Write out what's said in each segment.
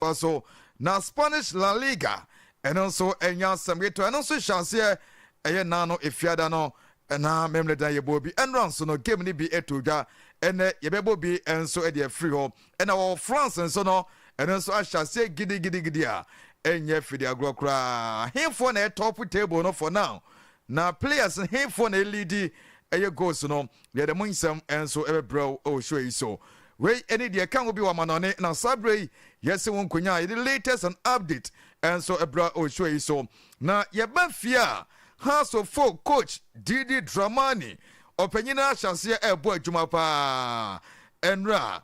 Toa so na Spanish La Liga ɛno nso ɛnyɛ asɛm ketewa, ɛno nso hyɛ aseɛ ɛyɛ naano Efiada no na Memledan yɛbɔɔ bi, ɛnora nso no game no bi ɛtoo dwa, ɛnɛ yɛbɛbɔ bi nso ɛde afiri hɔ. Ɛna wɔ France nso no ɛno nso ahyɛ aseɛ gidigidigidi a ɛnyɛ fidi agorɔ koraa. Hefoɔ na ɛtɔpo table no for now, na players hefoɔ na ɛleadi ɛyɛ goals no, yɛde mo nsɛm nso ɛbɛbrɛ wo ɛwɔ show yi so. Wei ɛne deɛ ɛka ho bi wɔ amanɔne, na saa berɛ yi yɛse wo nkonya a yɛde latest and update nso ɛbrɛ wɔ show yi so. Na yɛba fie a, Hearts of Oak coach Didi Dramani ɔpanyin no ahyɛ aseɛ ɛrebɔ adwuma paa ɛnora,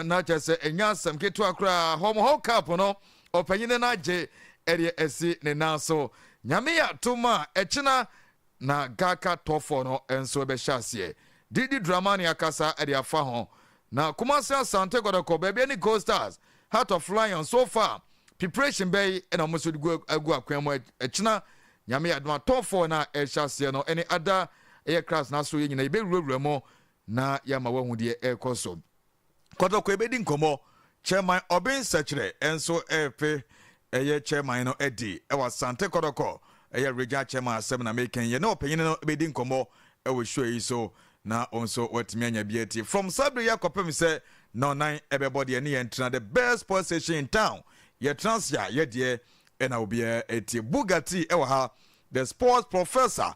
na kyerɛ sɛ ɛnyɛ asɛm ketewa koraa. Hɔmhɔ Cup no ɔpanyin no agye ɛdeɛ ɛsi ne nan so. Nyame yɛ atom a, ɛkyena na Gaka tɔfoɔ no nso bɛhyɛ aseɛ. Didi Dramani akasa de afa ho. Na Kumasi Asante Kɔtɔkɔ, baabi ne Gold Stars, Heart of Lions, so far preparation bɛyi na wɔn nso de gu agu akwan mu. Ɛkyena Nyame yɛ adom a, tɔfoɔ no a ɛhyɛ aseɛ no ne ada ɛyɛ class no aso yɛ nyinaa yɛbɛwurawura mu na yɛama wahu deɛ ɛrekɔ so. Kɔtɔkɔ ɛbɛdi nkɔmmɔ. Chairman Obeng Sɛkyerɛ nso ɛrepe ɛyɛ chairman no adi ɛwɔ Asante Kɔtɔkɔ, ɛyɛ regional chairman asɛm na meka yi. Yɛne ɔpanyin no bɛdi nkɔmmɔ ɛwɔ show yi so na wo nso watumi anya bi atie. From saa bere yi akɔpem sɛ nnɔnnan ɛbɛbɔ deɛ ne yɛn tena the best sports station in town. Yɛtena ase a yɛdeɛ ɛna obiara atie. Bugatti ɛwɔ ha, the sports professor,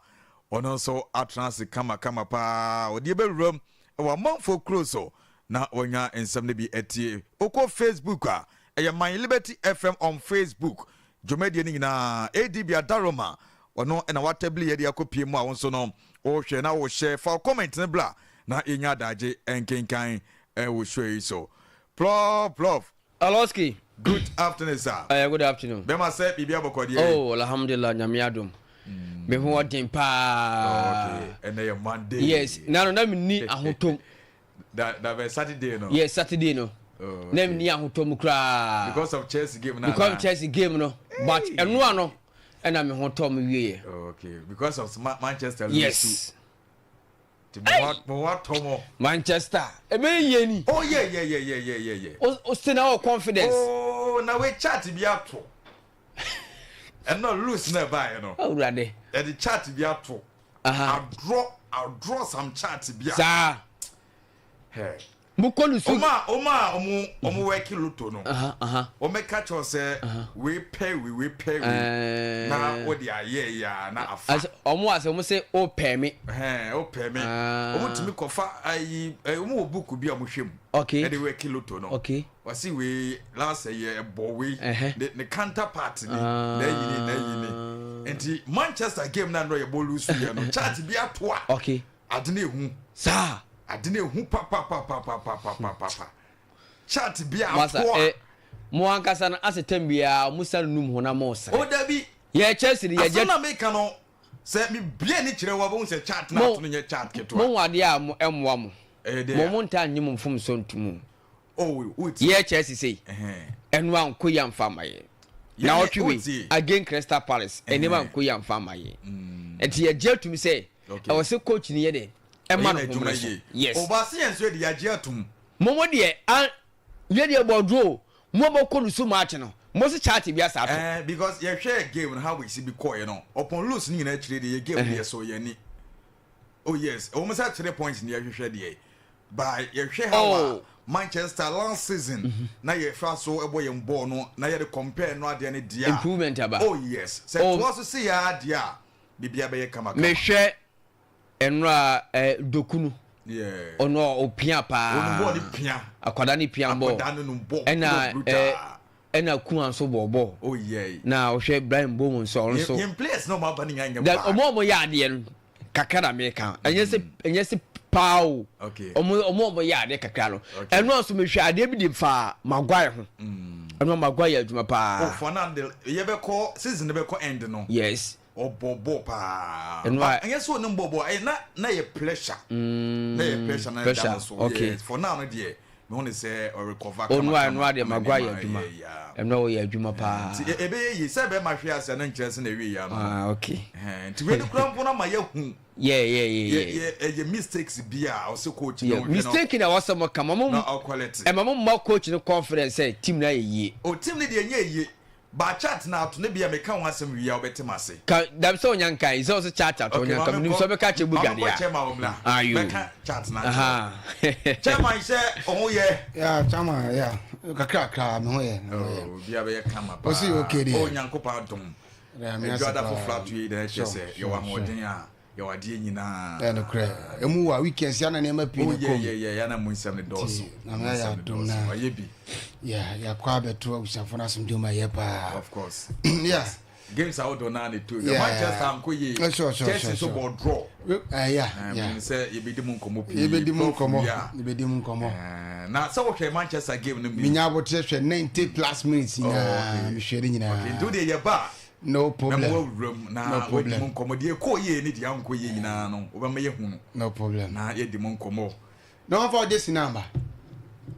ɔno nso atena ase kamakama paa. Ɔde ɛbɛwuram ɛwɔ amanfoɔ kuro so na wɔnya nsɛm no bi atie. Wokɔ Facebook a, ɛyɛ My Liberty FM on Facebook. Dwumadie no nyinaa, ADB Adaroma, ɔno na watabili yɛde akɔpie mu a wo nso no wohwɛ na wohyɛ. Fa wo comment no bra na yɛnya adagye nkenkan wɔ show yi so. Plɔf plɔf. Aloski. Good afternoon, sir. Good afternoon. Bɛma sɛ biribi abɔkɔ deɛ. Oh, alhamdulillah, Nyame adom. Me ho ɔden paa. Okay, ɛnɛ yɛ Monday. Yes, na no na menni ahotom. Da bɛ Saturday no. Yes, Saturday no. Oh, okay. Na menni ahotom koraa. Because of Chelsea game na. Because of Chelsea game no. But ɛno ano ɛna me ho tɔ me wieɛ. Okay, because of Manchester. Yes. Mo wa tɔ mo. Manchester ebe yie ni. Oh yeah. O still na wɔ confidence. Oh, na we chat bi ato. Ɛnna loose na ɛbaeɛ no. Awurade. Yɛde chat bi ato. Adrɔ adrɔ some chat bi a. Saa. Mokɔ lusu. Ɔmo a ɔmo wɛki loto no. Ɔmo ka kyerɛ sɛ wei pɛ wei, wei pɛ wei na wɔde ayɛ ya na afa. Ɔmo asɛ ɔmo sɛ o pɛ mi. Ɛhɛn, o pɛ mi. Ɔmo tumi kɔfa ayi, ɔmo wɔ book bi a ɔmo hwɛ mu. Okay. Ɛde wɛki loto no. Okay. Wɔsi wei last year ɛbɔ wei. Ne counterpart ni na ɛyi ni na ɛyi ni. Nti Manchester game na nɔ yɛ bɔ lose yɛ no, chat bi ato a. Okay. Ade na ehu. Saa. Ade na ehu papapapapapapapa. Chat bi ato a. Eh, mo ankasa no asɛ tɛm biara mo san num ho na mo sere. O dabi. Yɛ Chelsea ni yɛ gye. Asɛm na meka no, sɛ me bie ni kyerɛ wa bɛhu sɛ chat na ato no nyɛ chat ketewa. Mo ho adeɛ a mo ɛmmoa mo. Ɛyɛ dɛ. Mo ntaa nye mo mfomso nto mu. Oh, wotie. Yɛ Chelsea sei. Ɛno ankɔ yi amfa ama yɛ. Na ɔtwe wei against Crystal Palace ɛnneɛma ankɔ yi amfa ama yɛ. Nti yɛgye atum sɛ ɛwɔ sɛ coach ni yɛ dɛ ɛma no homene so. Yes. Ɔbaase yɛn nso yɛ de yɛagye atum. Mo mo deɛ an yɛ deɛ bɔ duro mo mo kɔ lusu match no mo se chat bi asa ato. Eh, because yɛhwɛ game no how we si bi kɔɛ no, upon lose ne nyinaa akyire deɛ, yɛ game deɛ so yɛn ani. Oh yes, ɛwɔ mu sɛ 3 points ne yɛhwehwɛ deɛ, but yɛhwɛ how a Manchester last season na yɛfa so ɛbɔ yɛn ball no na yɛde compare no adeɛ no deɛ a. Improvement aba. Oh yes, sɛ toa so se yɛ adeɛ a, biribiara bɛyɛ kama kama. Mehwɛ ɛnora Doku no. Ɔno ɔpia paa. Ɔno bɔɔl ne pia. Akwadaa ne pia bɔɔl. Akwadaa no no bɔɔl. Ɛna ɛna Kuan nso bɔ bɔɔl. Oh yeah. Na ɔhwɛ Brian Mbomo nso, ɔno nso. Yɛn players na ɔmo aba ne nyinaa nyɛ bad. Ɔmo a ɔmo yɛ adeɛ no kakra na meka, ɛnyɛ sɛ paa o. Ɔmo yɛ adeɛ kakra no. Ɛno nso mehwɛ adeɛ bi de fa Maguire ho. Ɛno Maguire yɛ adwuma paa. Oh, for now de yɛbɛkɔ season bɛkɔ end no. Yes. Ɔbɔ bɔɔl paa. Ɛno a ɛnyɛ sɛ ɔnim bɔɔl bɔɔl ɛyɛ na yɛ pressure. Na yɛ pressure na ɛda no so. Okay. Yes, for now no deɛ. Mehu ne sɛ ɔrecover Ɔno a kamakama ɛno adeɛ ama Maguire nneɛma yɛ adwuma. ayɛ yie a. Ɛno a ɔyɛ adwuma paa. Nti ɛbɛyɛ yie sɛ bɛrima hwe ase a na nkyerɛ sɛ na ɛwie yie ano no. Ah okay. Ɛhɛn, nti wei no koraa mpo no ama yɛahu Yeah yeah yeah yɛ yeah. yɛ ɛyɛ mistakes bi a ɔsɛ coach no Yeah, hwɛ no mistake na wɔsɛ mo ka ma mo na ɔkɔlɛte. ɛma mo mma coach no confidence sɛ team no ayɛ yie. O team no deɛ ɛnyɛ yie Ba chat no ato no bia meka ho asɛm wie a wobɛte mase. Ka dabi sɛ onya nka yi sɛ ɔsɛ chat ato Okay onya nka maame menim nkɔ sɛ ɔbɛka kyɛ maame buga nkɔ deɛ chairman wɔ mmra a ayo mɛka chat no akyerɛ aha chairman sɛ ɔho yɛ. Yeah chairman yeah kakra kakra me ho yɛ me ho yɛ. Oh bia bɛyɛ kama Ɔsi paa okay oh deɛ. Nyankopɔn adom Ɛda me ase adwada paa. foforɔ ato yɛ yi na ɛkyerɛ Sure sɛ yɛwɔ sure sure. ahoɔden a Yɛwɔ adeɛ nyinaa. Ɛyɛ nokorɛ. Emu wa weekends ya na nneɛma pii Oh na yeah ɛkɔ mu. yeah yeah ya na mu nsɛm no dɔɔso. Nti Nyame Mu ayɛ nsɛm no adom dɔɔso. na Wayɛ bi. yeah yɛakɔ abɛto abusuafoɔ no asomdwoe mu ayɛ paa. Of course. Yeah. Games ahodoɔ naa na ɛtɔ dwa. Yeah. Manchester ankɔ yie. Eh, Sure sure Chelsea sure nso sure. bɔɔ draw. Eh, yeah Eh, yeah. menim sɛ yɛbɛdi mu nkɔmmɔ pii. Yɛbɛdi mu Prof nkɔmmɔ. wie a. Yɛbɛdi mu nkɔmmɔ. Eh, na sɛ wohwɛ Manchester game no bi. Menya aboterɛ hwɛ 90 plus minutes Oh, nyinaa. okay. Mehwɛ ne nyinaa. Okay, nti wodeɛ yɛba a No mɛma problem. woawura mu na No wadi problem. mu nkɔmmɔ. Deɛ ɛkɔɔ yie ne deɛ ankɔ yie nyinaa no, wobɛma yɛahu no No problem. na yɛadi mu nkɔmmɔ. Na wɔmfa wo Jesse no amba.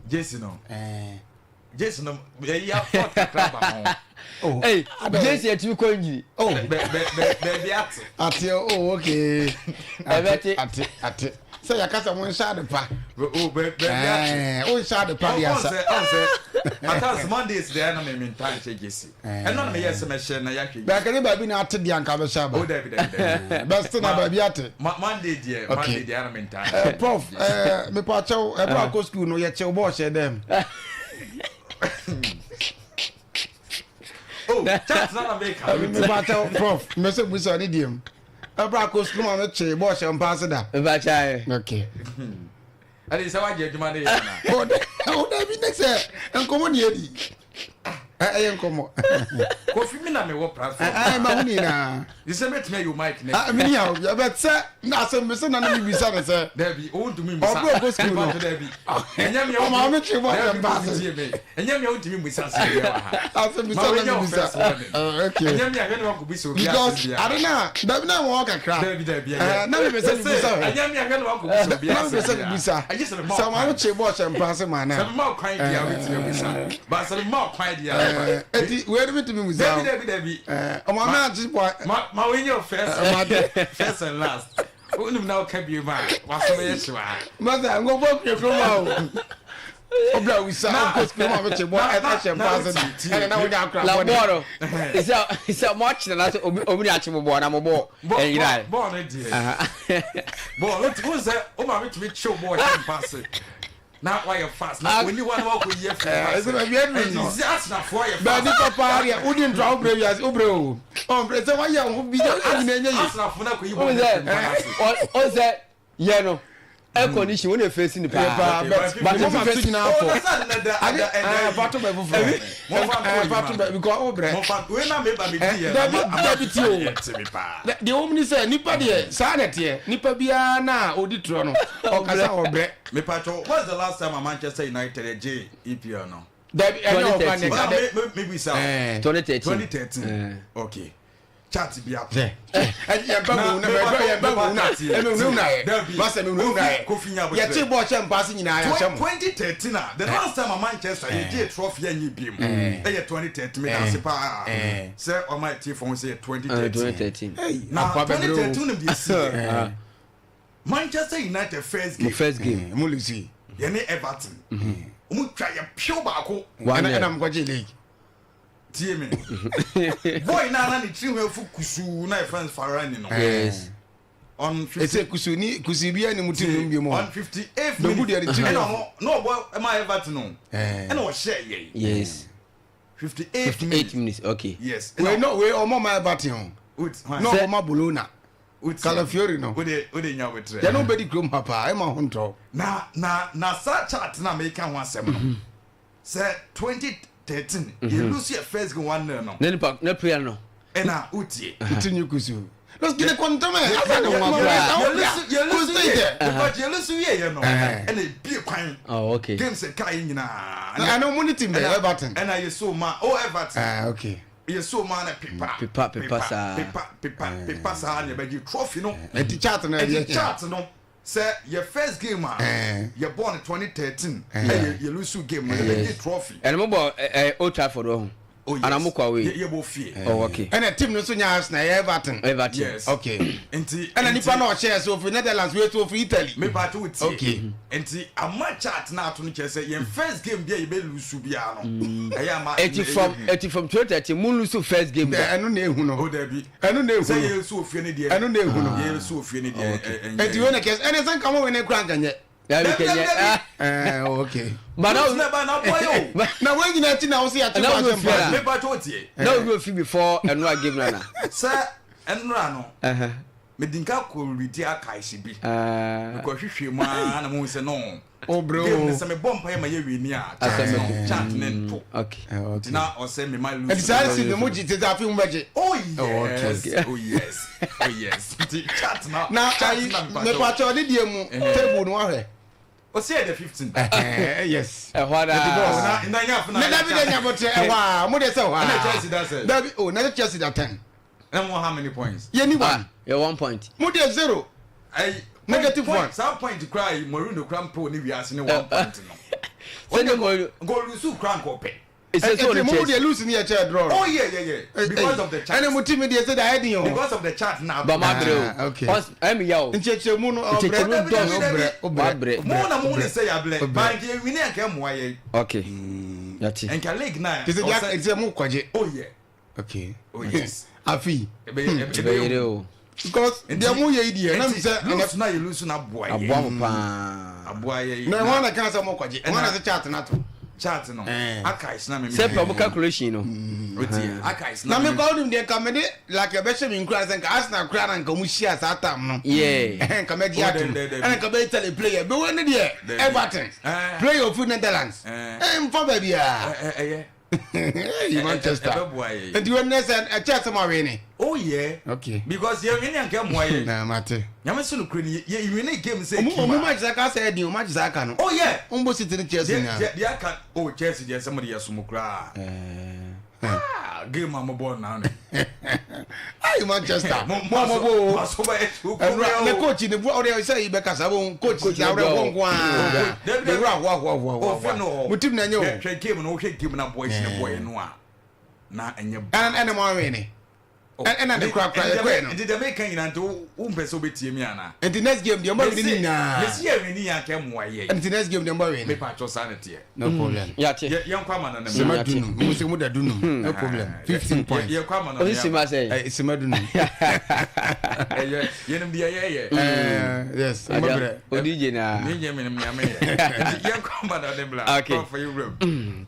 Jesse no, Eh. Jesse no, ɛyi afɔ kakra ba ho. Oh. Hey, Adɛ. Jesse atumi kɔ injury. Oh. Bɛ bɛ bɛ baabi ate. Ate oh okay. Ate Ɛbɛte. ate ate. Sɛ yɛka sɛ monhyɛ ade pa. O bɛ baabi ate. Eh, wonhyɛ ade pa de Ɔn asa. sɛ ɔn sɛ at times Mondays deɛ na me me ntaa nhyɛ Jesse. Ɛno na meyɛ sɛ mɛhyɛ na yɛahwɛ yi. Bɛkɛ ne baabi na ate deɛ anka bɛhyɛ aba. O dabi dabi dabi. Bɛste na baabi ate. Ma Monday deɛ Okay. Monday deɛ na me ntaa Eh, nhyɛ. prof, eh, mepa kyɛw, ɛberɛ akɔ school no yɛkyɛw bɔɔ hyɛ dɛm. Oh, chat na na meka. Mepa kyɛw, prof, mɛsɛ busa ne deɛ mu. Ɛberɛ akɔ school ma mekyee bɔɔ hyɛ mpa ase da. Mepa kyɛw. Okay. Ɛde sɛ wagye adwuma no yɛ ana? Oh, oh, dabi ne sɛ nkɔmmɔ ne yɛdi. Ɛyɛ nkɔmmɔ. Kofi mi na mewɔ platform. Ɛɛ ma ho nyinaa. Sɛ mɛtumi ayi o mic ne. Ah, mini yaw, bɛ sɛ na asɛm mi sɛ na ne mi bisa ne sɛ. Dabi, o ntumi musa. Ɔbɛrɛ kɔ sukuu no. Dabi. Ɛnyɛ mi a Ɔmaa mi twe bɔ Dabi, hyɛ mpa Kofi ase. tie me. Ɛnyɛ mi a wontumi musa asɛm bi wɔ ha. Asɛm bisa Ma na wei nyɛ mi wo bisa. first warning. Okay. Ɛnyɛ mi a hwɛ ne wakɔ bisa obi Because asɛm biara. ade na dabi na wɔn kakra. Dabi dabi Ɛɛ ɛnyɛ. na mi bɛ sɛ mi bisa hwɛ. Ɛnyɛ mi a hwɛ ne wakɔ bisa obi Na mi asɛm bɛ sɛ mi biara. bisa. Ɛgye sɛ mi ma Sɛ wo ɔmaa mi kwan. twe bɔ hyɛ mpa ase maa na. Sɛ mi ma wo kwan deɛ a wobɛtumi abisa. Ba sɛ mi ma wo kwan deɛ a. Ɛɛ eti wei ni mi ti mi musa. Dabi dabi dabi. Ɛɛ ɔmaa mi agye bɔ. Ma ma wei nyɛ wo first Ɛɛ first and last. Wonim na woka bio ma a w'aso bɛyɛ hyew a. Masa nkɔfɔ kure kurom a o. Ɔbra wusa ɔkɔ sukuu ma bɛkyɛ bɔ ɛhyɛ mpa ase da ɛna na wonya akora La bɔ ne. bɔɔl no sɛ sɛ mo akyerɛ na sɛ obi obi na akye mo bɔɔl na mo bɔɔl ɛyira. Bɔɔl no deɛ bɔɔl no ti sɛ o maame tumi kyew bɔɔl hyɛ mpa ase na wayɛ fast na oni hɔ na wakɔ yi afiri mpa ase. Ɛsɛ baabi ɛduru no. Ɛti sɛ asenafoɔ yɛ fast. Baabi papa deɛ wodi ntura wobrɛ wiase wobrɛ o. Ɔmbrɛ sɛ wayɛ wo ho bi sɛ anyina ɛnyɛ yi. Asenafoɔ na kɔ yi bɔɔl afiri mpa ase. O sɛ yɛ no air condition wo na efesi ni paa paa but mo ma so nyinaa fɔ ade ɛɛ fato bɛ foforɔ ɛɛ fato bɛ because o brɛ dabi dabi ti o deɛ wɔn ni sɛ nipa deɛ saa na teɛ nipa biara na odi torɔ no ɔkasa ɔbrɛ. mipatɔ what's the last time a Manchester United gye EPL no. Dabi ɛnyɛ ɔkwa ne ka dɛ. mi bi sa. 2013. 2013 okay chat bi ato. Yɛn ba mu na yɛn ba mu na ɛmɛ mu na yɛ masa mi mu na yɛ yɛte bɔɔl kyɛ mpaase nyinaa yɛ ahyɛ mo. 2013 a the last time a Manchester yɛ gye trophy yɛ nyi bi mu ɛyɛ 2013 mi da ase paa sɛ ɔma ɛtie fɔn sɛ yɛ 2013 na 2013 nim deɛ si yɛ Manchester United first game first game mo lusi yɛ ne Everton ɔmo twa yɛ pew baako ɛna ɛna mo kɔ gye league. Tie me. Boy na na ne tiri ho afu kusuu na yɛfrɛ no Farani no. Yes. On 50 Ese kusuu ni kusuu bi anim ti mu bi mu. On 58 minutes. Dogu deɛ ne tiri. Ɛna ɔno na ɔbɔ ɛma Everton no. Ɛna ɔhyɛ yɛ. Yes. 58 58 minutes okay. Yes. Wei no wei ɔmɔ ma Everton o. Na ɔmɔ ma Bologna. Calafiori no. Wode wode nya wotrɛ. Yɛne wobɛdi kurom ha paa ɛma ho ntɔ. Na na na saa chat na meka ho asɛm no. Sɛ 2013 yɛ lose yɛ first game 1-0 no. Ne nipa ne player no. Ɛna wotie. Ti nyi kusu. Los gine kɔntɛmɛ asa ne ho abira. Yɛ lose yɛ because yɛ lose yɛ yɛ no ɛna ebie kwan. Oh okay. Games ɛka yɛ nyinaa. Ɛna ɔmo ne team bɛ Everton. Ɛna yɛ so ma oh Everton. Ah okay. Yɛ so ma na pepa. Pepa pepa saa. Pepa pepa pepa saa na ɛbɛgye trophy no. Ɛti chart no ɛdeɛ. Ɛti chart no. Sɛ yɛ first game a yɛ bɔɔ no 2013 ɛyɛ yɛ lose game no yɛ bɛ gye trophy. Ɛna mo bɔ ɛ Old Trafford wɔ ho. Oh yes. Ana mo kɔ away. Yɛ bɔ fie. Oh okay. Ɛna team no nso nyɛ Arsenal ɛyɛ Everton. Everton. Yes. Okay. Nti ɛna nipa na ɔhyɛ so ofiri Netherlands wei so ofiri Italy. Me pa to tie. Okay. Nti ama chart na ato no kyerɛ sɛ yɛn first game bi a yɛ bɛ lose biara no ɛyɛ ama. Eti from eti from 2013 mo lose first game da. Ɛno na ehu no. Oh dabi. Ɛno na ehu no. Sɛ yɛ so ofie ne deɛ. Ɛno na ehu no. Yɛ so ofie ne deɛ. Eti wei na kɛse ɛne sɛ nka mo wene kura nka nyɛ. Dabi kɛnyɛ. Ɛɛ okay. Ba na ba na bɔ yɛ o. Na wɔn nyinaa ti na wɔsi ati bɔ asɛm pa. Me ba to tie. Na obi ofi before ɛnura game nana. Sɛ ɛnura no. Medi nka kɔ redi akaesi bi. Mekɔ hwehwɛ mu ara na mo sɛ no. Obre o. Game no sɛ mebɔ mpaeɛ ma yɛ wini a chant no chant ne nto. Okay. Nti na ɔsɛ me ma lose. Nti saa si no mo gye tete afi mo bɛgye. Oh yes. Oh yes. Oh yes. Nti chant na. Na ayi mepatwa ɔde deɛ mu table no wahwɛ. Ɔsi yɛ the 15. Yes. Ɛhɔ ara. Na nya afuna. Ne dabi de nya bɔtɛ ɛhɔ a mo de sɛ ɛhɔ a. Ɛna Chelsea da sɛ. Dabi o na Chelsea da 10. Na mo how many points? Yɛ ni one. Yɛ one point. Mo de zero. Ayi. Negative one. Saa point kura yi Mourinho kura mpo ne wiase ne one point no. Sɛ ne Mourinho. Nko lusu kura nko pɛ. Ɛsɛ sɛ ɔne Mo deɛ lose ni yɛ kyɛ draw. Oh yeah yeah yeah. Because of the chart. Ɛne mo team deɛ sɛ de ayɛ den o. Because of the chart na. Ba ma brɛ o. Okay. Ɛmi ya o. Nkyɛnkyɛn mu no ɔbrɛ. Nkyɛnkyɛn mu dɔs. Ɔbrɛ ɔbrɛ. Mo na mo ne sɛ ya blɛ. Ba nka ewini nka ɛmoa yɛ. Okay. Yati. Nka league na. Te sɛ deɛ mo kɔgye. Oh yeah. Okay. Oh yes. Afi. Ebeyere o. Because deɛ mo yɛ yi deɛ na mi sɛ. Lose na yɛ lose na aboa yɛ. Aboa mo paa. Aboa yɛ. Na wɔn na kan sɛ mo kɔgye. Wɔn na sɛ chart na to. Chart no. Archives na mi. Sɛ pɛ mo calculation no. O ti archives na. Na mi kɔ ɔdun deɛ nka mi de like ɛbɛhyɛ mi nkura sɛ nka Arsenal kura na nka mo hyia saa tam no. Yeah. Nka mɛ gye atum. Ɛna nka bɛ Italy player. Bɛ wɔ ne deɛ Everton. Player ofi Netherlands. Ɛnfa baabi a. Ɛyɛ. Hey, Manchester. Nti wɔn nɛ sɛ ɛkyɛ sɛ mo awe ne. Oh yeah. Okay. Because yɛ wini anka mo ayɛ. Na mate. Nyame so no kure ni yɛ wini game sɛ kima. Ɔmo match aka sɛ ɛdi ɔmo match sɛ aka no. Oh yeah. Ɔmo bɔ City ne Chelsea nyinaa. Deɛ deɛ aka oh Chelsea deɛ sɛ mo de yɛ so mo koraa. Ah game a mo bɔ naa no. Ayi Manchester. Mo mo bɔ o. Ɛnura ne coach ne bu ɔde sɛ yi bɛ kasa bɔ coach ti awurɛ hɔ nko aa. Ne wura hɔ hɔ hɔ hɔ. Mo team na nye o. Hwɛ game no hwɛ game na boys ne boy no a na ɛnyɛ. Ɛna ɛna mo awe ne. Ɛna ne kura kura yɛ kɔɛ no. Nti dɛm eka nyinaa nti wo mpɛ sɛ wobɛtie mi ana. Nti next game deɛ ɔmo awe ne nyinaa. Mesi yɛ wini yɛ akɛ mo ayɛ. Nti next game deɛ ɔmo awe ne. Mepa atwɔ saa ne teɛ. No problem. Yate. Yɛn kɔ ama no ne mu. Sima dunum. Mo sɛ mo da dunum. No problem. 15 points. Yɛn kɔ ama no ne mu. Sima sɛ. Eh, sima dunum. Ɛyɛ yɛn deɛ yɛ yɛ. Eh, yes. Mo brɛ. O DJ na. Ne nyɛ mi nea me yɛ. Yɛn kɔ ama no ne bla. Okay. Kɔ fɔ yɛ wura.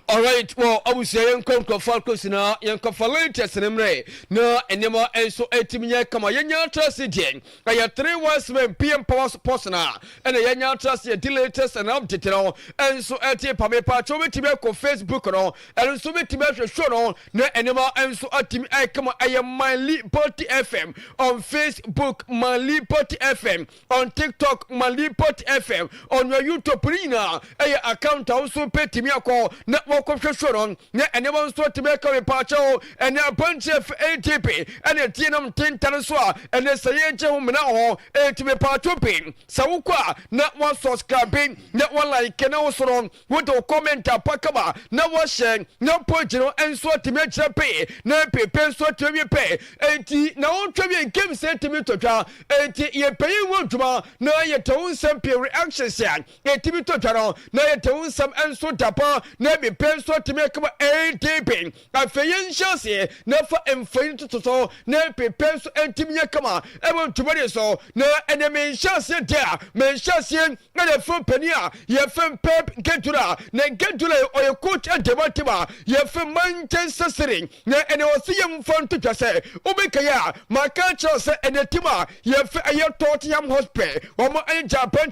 All right. Well, abusua yɛn kɔ nkurɔfoɔ akɔsi na yɛn kɔ fa latest ne mmerɛ na nneɛma nso ɛtumi nyɛ kama yɛn nyɛ atra se deɛ. Ɛyɛ 3 wise men PM power sports na ɛna yɛnya atra se yɛdi latest and update no nso ɛte pa mepaakyɛw wobɛtumi akɔ Facebook no ɛno nso wobɛtumi ahwɛ show no na nneɛma nso atumi ɛkama ɛyɛ My Liberty FM on Facebook, My Liberty FM on TikTok, My Liberty FM on your YouTube ne nyinaa ɛyɛ account a wo nso bɛtumi akɔ na wɔkɔhwɛ show no na nneɛma nso atumi aka mepaakyɛw ɛne aberanteɛ fɛ ATP ɛne ɛteɛ nam ntentane so a ɛne sɛ yɛgye ho mena hɔ ɛti mepaakyɛw pii sɛ wokɔ a na wasubscribe na walike na wo soro wode wo comment apa kama na wahyɛ na page no nso atumi akyerɛ pii na pepe nso atumi awie pɛ enti na wotwa wie games atumi tɔtwa enti yɛpɛyi ho adwuma na yɛtɛ wo nsɛm pii reactions a Etumi tɔ dwa no na yɛte wo nsɛm nso da pa na mepɛ nso atumi akama ADP. Afei yɛnhyɛ aseɛ na fa mfonini toto so na mepɛ nso ntumi nyɛ kama ɛwɔ dwumadie so na ɛnɛ menhyɛ aseɛ deɛ a menhyɛ aseɛ na yɛfrɛ panin a yɛfrɛ Pep Guardiola na Guardiola ɔyɛ coach ɛdɛm atem a yɛfrɛ Manchester City na ɛnɛ ɔse yɛmfa nto dwa sɛ wobɛkae a maka akyerɛ sɛ ɛnɛ tim a yɛfrɛ ɛyɛ Tottenham Hotspur wɔn ɛne Japan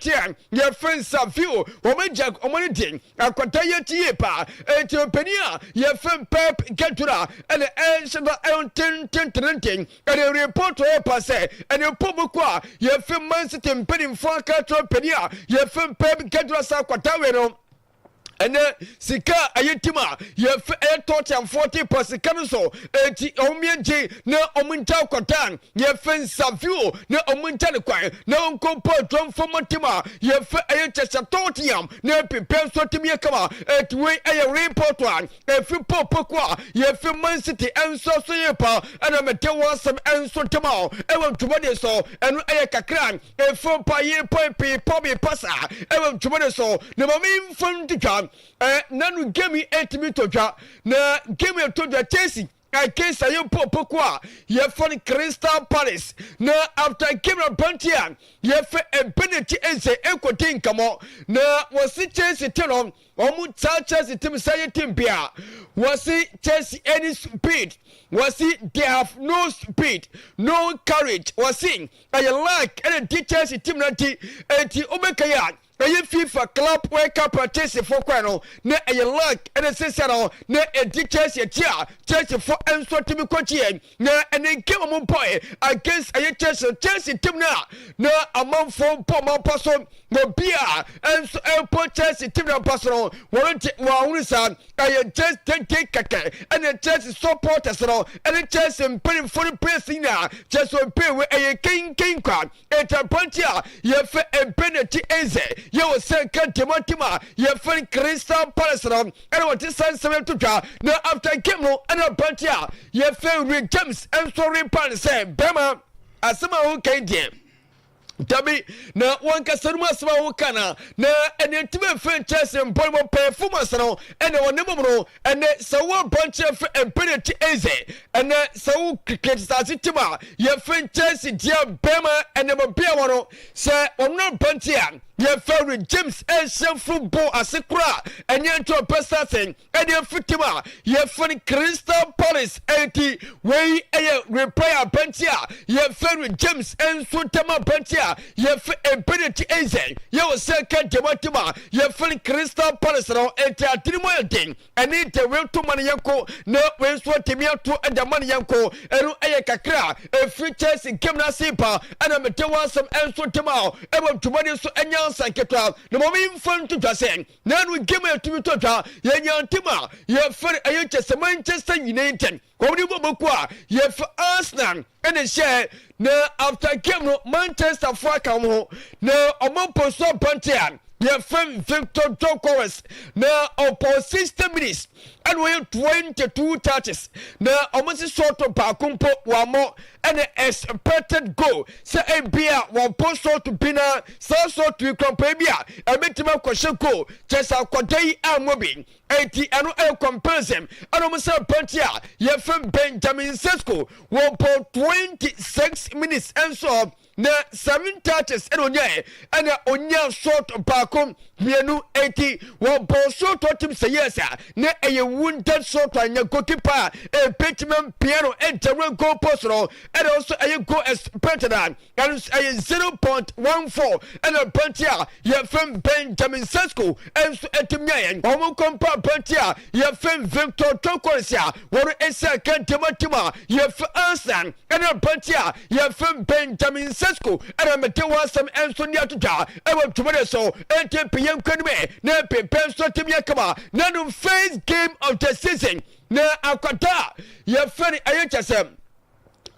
Yɛfrɛ nsa view wɔn agya wɔn ani den akwata yɛ ti yie paa eti ɔpanin a yɛfrɛ Pep Guardiola ɛna ɛnhyɛ da ɛntentententen ɛna report ɔyɛ pa sɛ ɛna mpo mu kɔ a yɛfrɛ Man City mpanimfoɔ aka akyerɛ ɔpanin a yɛfrɛ Pep Guardiola sɛ akwata wei no. Ɛnɛ sika a ɛyɛ tim a yɛfɛ ɛyɛ Tottenhamfoɔ te pa sika no so, enti wɔn yɛ gye na wɔn ngya akwadaa yɛfɛ Nsavio na wɔn ngya ne kwan na wɔn nkɔ mpo adwamfo mo tim a yɛfɛ ɛyɛ kyɛsɛ Tottenham na pepɛ nso tim yɛ kama. Enti wei ɛyɛ report a efi Popoku a yɛfɛ Man City nso so yɛ pa ɛna mede wɔn asɛm nso tema ɛwɔ dwumadie so. Ɛno ɛyɛ kakra Efo pa yi pɔn pii pɔ mi pa saa ɛwɔ ntoma ne so na ma mi nfa ntwitwa ɛ nanu game yi ɛtumi tɔ dwa na game ɛtɔ dwa Chelsea against ayɛ mpo poko a yɛfɛ no Crystal Palace na after game na aberante a yɛfɛ Ebenechi Eze ɛkɔdi nkɔmɔ na wɔsi Chelsea te no Wɔn taa Chelsea team sɛ yɛ team bi a wɔsi Chelsea any speed, wɔsi they have no speed, no courage, wɔsi ɛyɛ luck ɛna di Chelsea team na nti eti wobɛka yi a ɛyɛ FIFA Club World Cup a Chelsea fo kɔɛ no na ɛyɛ luck ɛna sɛsɛ no na ɛdi Chelsea akyi a Chelsea fo nso tumi kɔgyeɛ na ɛne game ɔmo bɔɛ against ɛyɛ Chelsea Chelsea team no a na amanfoɔ bɔ ɔmo apa so. Obi a nso mpo Chelsea team na mpa so no, wɔn de wɔn ahunu saa ɛyɛ just tete kɛkɛ ɛna Chelsea supporters no ɛne Chelsea mpanimfoɔ no players nyinaa Chelsea mpɛ wei ɛyɛ kenken kwa. Eti aberanteɛ a yɛfɛ Ebenechi Eze yɛ wɔ sɛ nka dema team a yɛfɛ no Crystal Palace no ɛna wɔte saa nsɛm no to dwa. Na after game no ɛna aberanteɛ a yɛfɛ Reece James nso repa no sɛ bɛrima asɛm a woka yi deɛ Dabi, na wankasa no mu asɛm a woka na na ɛne ntumi mfe nkyɛn sɛ mbɔ no pɛɛ fom ase no ɛne ɔne mom no ɛne sɛ wo abɔnkyerɛ fɛ mpene ti eze ɛne sɛ wo criticize tim a yɛfɛ nkyɛn si deɛ bɛrima ɛne mo bea wɔ no sɛ ɔno abɔnkyerɛ a yɛfɛ Rick James ɛnhyɛ football ase koraa ɛnyɛ nti ɔpɛ sase ɛde afitim a yɛfrɛ no Crystal Palace. Enti wei yɛ reply aberanteɛ a yɛfrɛ no James nso ntam aberanteɛ a yɛfrɛ Ebenechi Eze yɛwɔ sɛ ka dɛm atim a yɛfrɛ no Crystal Palace no. Enti adene mu ayɛ den ɛne deɛ wei to ma no yɛnko na wei nso atumi ato ɛde ma no yɛnko. Ɛno ɛyɛ kakra a ɛfiri Chelsea game no ase ba ɛna mede wɔn asɛm nso ntam a ɛwɔ dwumadi nso ɛnyɛ ansa nketewa na mmom mfa nto dwa sɛ Na ɛno game a ɛtumi tɔ dwa yɛnya ntim a yɛfrɛ no ɛyɛ kyɛ sɛ Manchester United wɔn de bɔ bɔku a yɛfrɛ Arsenal ɛna hyɛ na after game no Manchester fo aka wɔn ho na wɔn mpo so abante a yɛfrɛ Victor Gyökeres na ɔpɔ 60 minutes ɛna ɔyɛ 22 touches na wɔn si sɔɔto baako mpo wɔamɔ ɛna expected goal sɛ ebia wɔbɔ sɔɔto bi na saa sɔɔto yi kura mpo ebi a ɛbɛtumi akɔhyɛ goal kyɛ sɛ akɔda yi ammɔ bi eti ɛno ɛyɛ comparison ɛna wɔn sɛ pɛnti a yɛfrɛ Benjamin Sesko wɔbɔ 26 minutes nso Na 7 touches ɛna onyaɛ ɛna onya shot baako mmienu eti wɔbɔ shot ɔtim sɛ yes a na ɛyɛ wounded shot a nya goalkeeper a ebetumi mpia no ɛntɛwura goal post no ɛna nso ɛyɛ goal expected a ɛno nso ɛyɛ 0.14 ɛna aberante a yɛfrɛ Benjamin Sesko ɛnso ɛtumi nyaɛ. Wɔn nkɔmpa aberante a yɛfrɛ Victor Gyökeres a wɔn esi aka ntɛm a yɛfrɛ Arsenal ɛne aberante a yɛfrɛ Benjamin Sesko ɛna mede wɔn asɛm nso ne ato dwa ɛwɔ dwumadi so. Enti pii nkɔ anim na pepɛ nso atumi yɛ kama na no first game of the season na akwada a yɛfrɛ no ɛyɛ kyɛ sɛ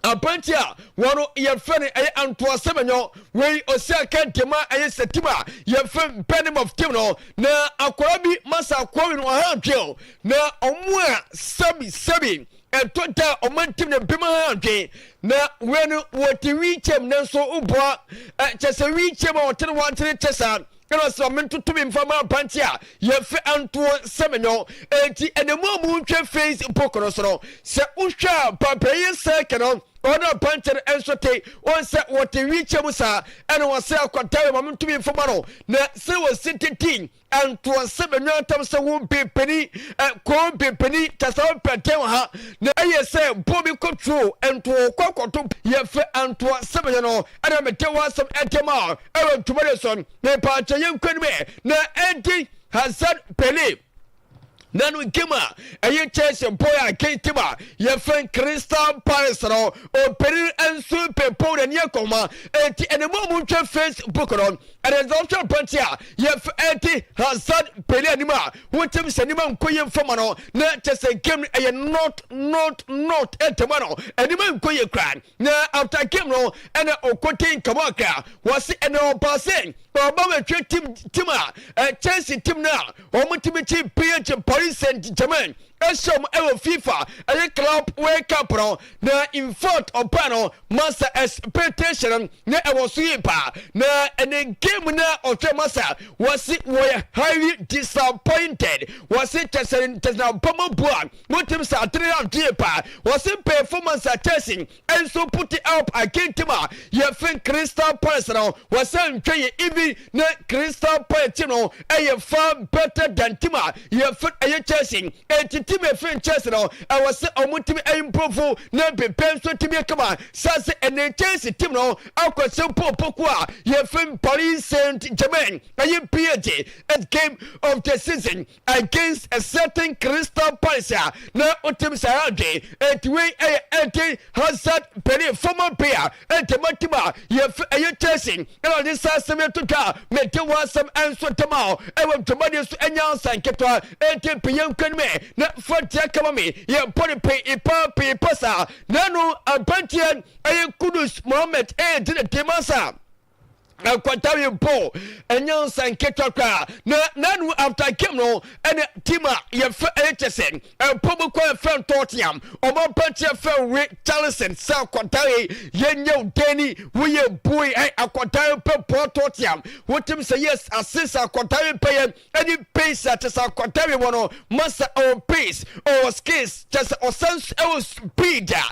aberante a wɔn yɛfrɛ no ɛyɛ Antoine Semenyo wei ɔsi aka ntɛm a ɛyɛ sɛ team a yɛfrɛ Bournemouth team no na akwara bi masa akwara wi no ɔha adwene na ɔmo a sɛbi sɛbi ɛtɔ da a ɔmo ntim na bim ha adwene na wei no wɔte wheelchair mu nanso woboa kyɛ sɛ wheelchair mu a ɔte no wantene kyɛ saa ɛna ɔsɛ ɔmo ntoto mi nfa ma aberante a yɛfrɛ Antoine Semenyo. Eti ɛna mu a mo nhwɛ Facebook no so no sɛ wohwɛ a pampɛyɛ sɛkɛ no ɔno aberante no nso te wɔn sɛ wɔte wheelchair mu saa ɛna wɔsɛ akwadaa yɛ ma mo ntumi nfa ma no na sɛ wɔsi tete Antoine Semenyo atam sɛ wo bepani kɔn bepani kyɛ sɛ wopɛ dɛn wɔ ha na ɛyɛ sɛ bɔ bi kɔturo ntoɔ kɔ kɔto yɛfɛ Antoine Semenyo no ɛna mede wɔ asɛm ɛdɛm a ɛwɔ ntoma de so mepaakyɛ yɛnkɔ anim na ɛdi Hazard Pele. Na no game a ɛyɛ Chelsea boy a against team a yɛfrɛ Crystal Palace no, ɔpanin nso pɛpɔw n'ani akɔma. Enti ɛne mu a montwa Facebook no, ɛne nsa wohwɛ aberante a yɛfrɛ ɛde Hazard Pele anim a, wotim sɛ nneɛma nkɔ yie mfama no, na kyɛ sɛ game no ɛyɛ not not not ɛntɛma no, nneɛma nkɔ yie koraa. Na after game no, ɛna ɔkɔte nkɔmɔ akra, wɔse ɛna ɔbaa sɛ ɔba bɛhwɛ team a Chelsea team no a wɔn tumi kyi PSG, Paris Saint-Germain ɛhyɛ wɔn ɛwɔ FIFA ɛyɛ Club World Cup no. Na in fact, ɔbaa no masa expectation no na ɛwɔ so yie paa, na ɛne game na ɔhwɛ masa, wɔsi wɔyɛ highly disappointed. Wɔsi kyɛsɛ kyɛsɛ abama bu a wɔtim sɛ atere adwe paa. Wɔsi performance a Chelsea nso put it up against team a yɛfin Crystal Palace no, wɔsɛ ntwa yɛ even na Crystal Palace team no ɛyɛ far better than team a yɛfin ɛyɛ Chelsea. Eti team yɛfin Chelsea no, ɛwɔ sɛ ɔmo team improve na pepɛ nso team yɛ kama sase. Ɛne Chelsea team no akɔsɛ mpo a yɛfin Paris Saint Germain, ɛyɛ PSG, at game of the season against a certain Crystal Palace a na wotim saa adwe. Enti wei ɛyɛ Eden Hazard Pele, former player ɛntɛma team a yɛfɛ ɛyɛ Chelsea, ɛna ɔde saa asɛm yɛ to twa a mede wɔ asɛm ɛnso ntɛm a ɛwɔ dwumadie so ɛnya nsa nketewa. Enti pɛyɛ nkwanimɛ na fɔntia kama me yɛbɔ ne pii ipa pii pa saa. Nanu aberanteɛ ɛyɛ Kudus Mohammed ɛyɛ gyina demasa akwatawe bɔ ɛnyɛ nsa nketewa koraa. Na nanu after game no, ɛne team a yɛfɛ ɛyɛ kyɛ sɛ ɛpɔmu kɔ ɛfɛ Tottenham, ɔmo aberanteɛ fɛ Richarlison sɛ akwatawe yɛnyɛ dani woyɛ bui ɛ akwatawe pɛ bɔ Tottenham, wotim sɛ yes, assist akwatawe pɛ yɛ ɛne pace a kyɛ sɛ akwatawe wɔ no masa, ɔwɔ pace, ɔwɔ skills, kyɛ sɛ ɔsan ɛwɔ speed a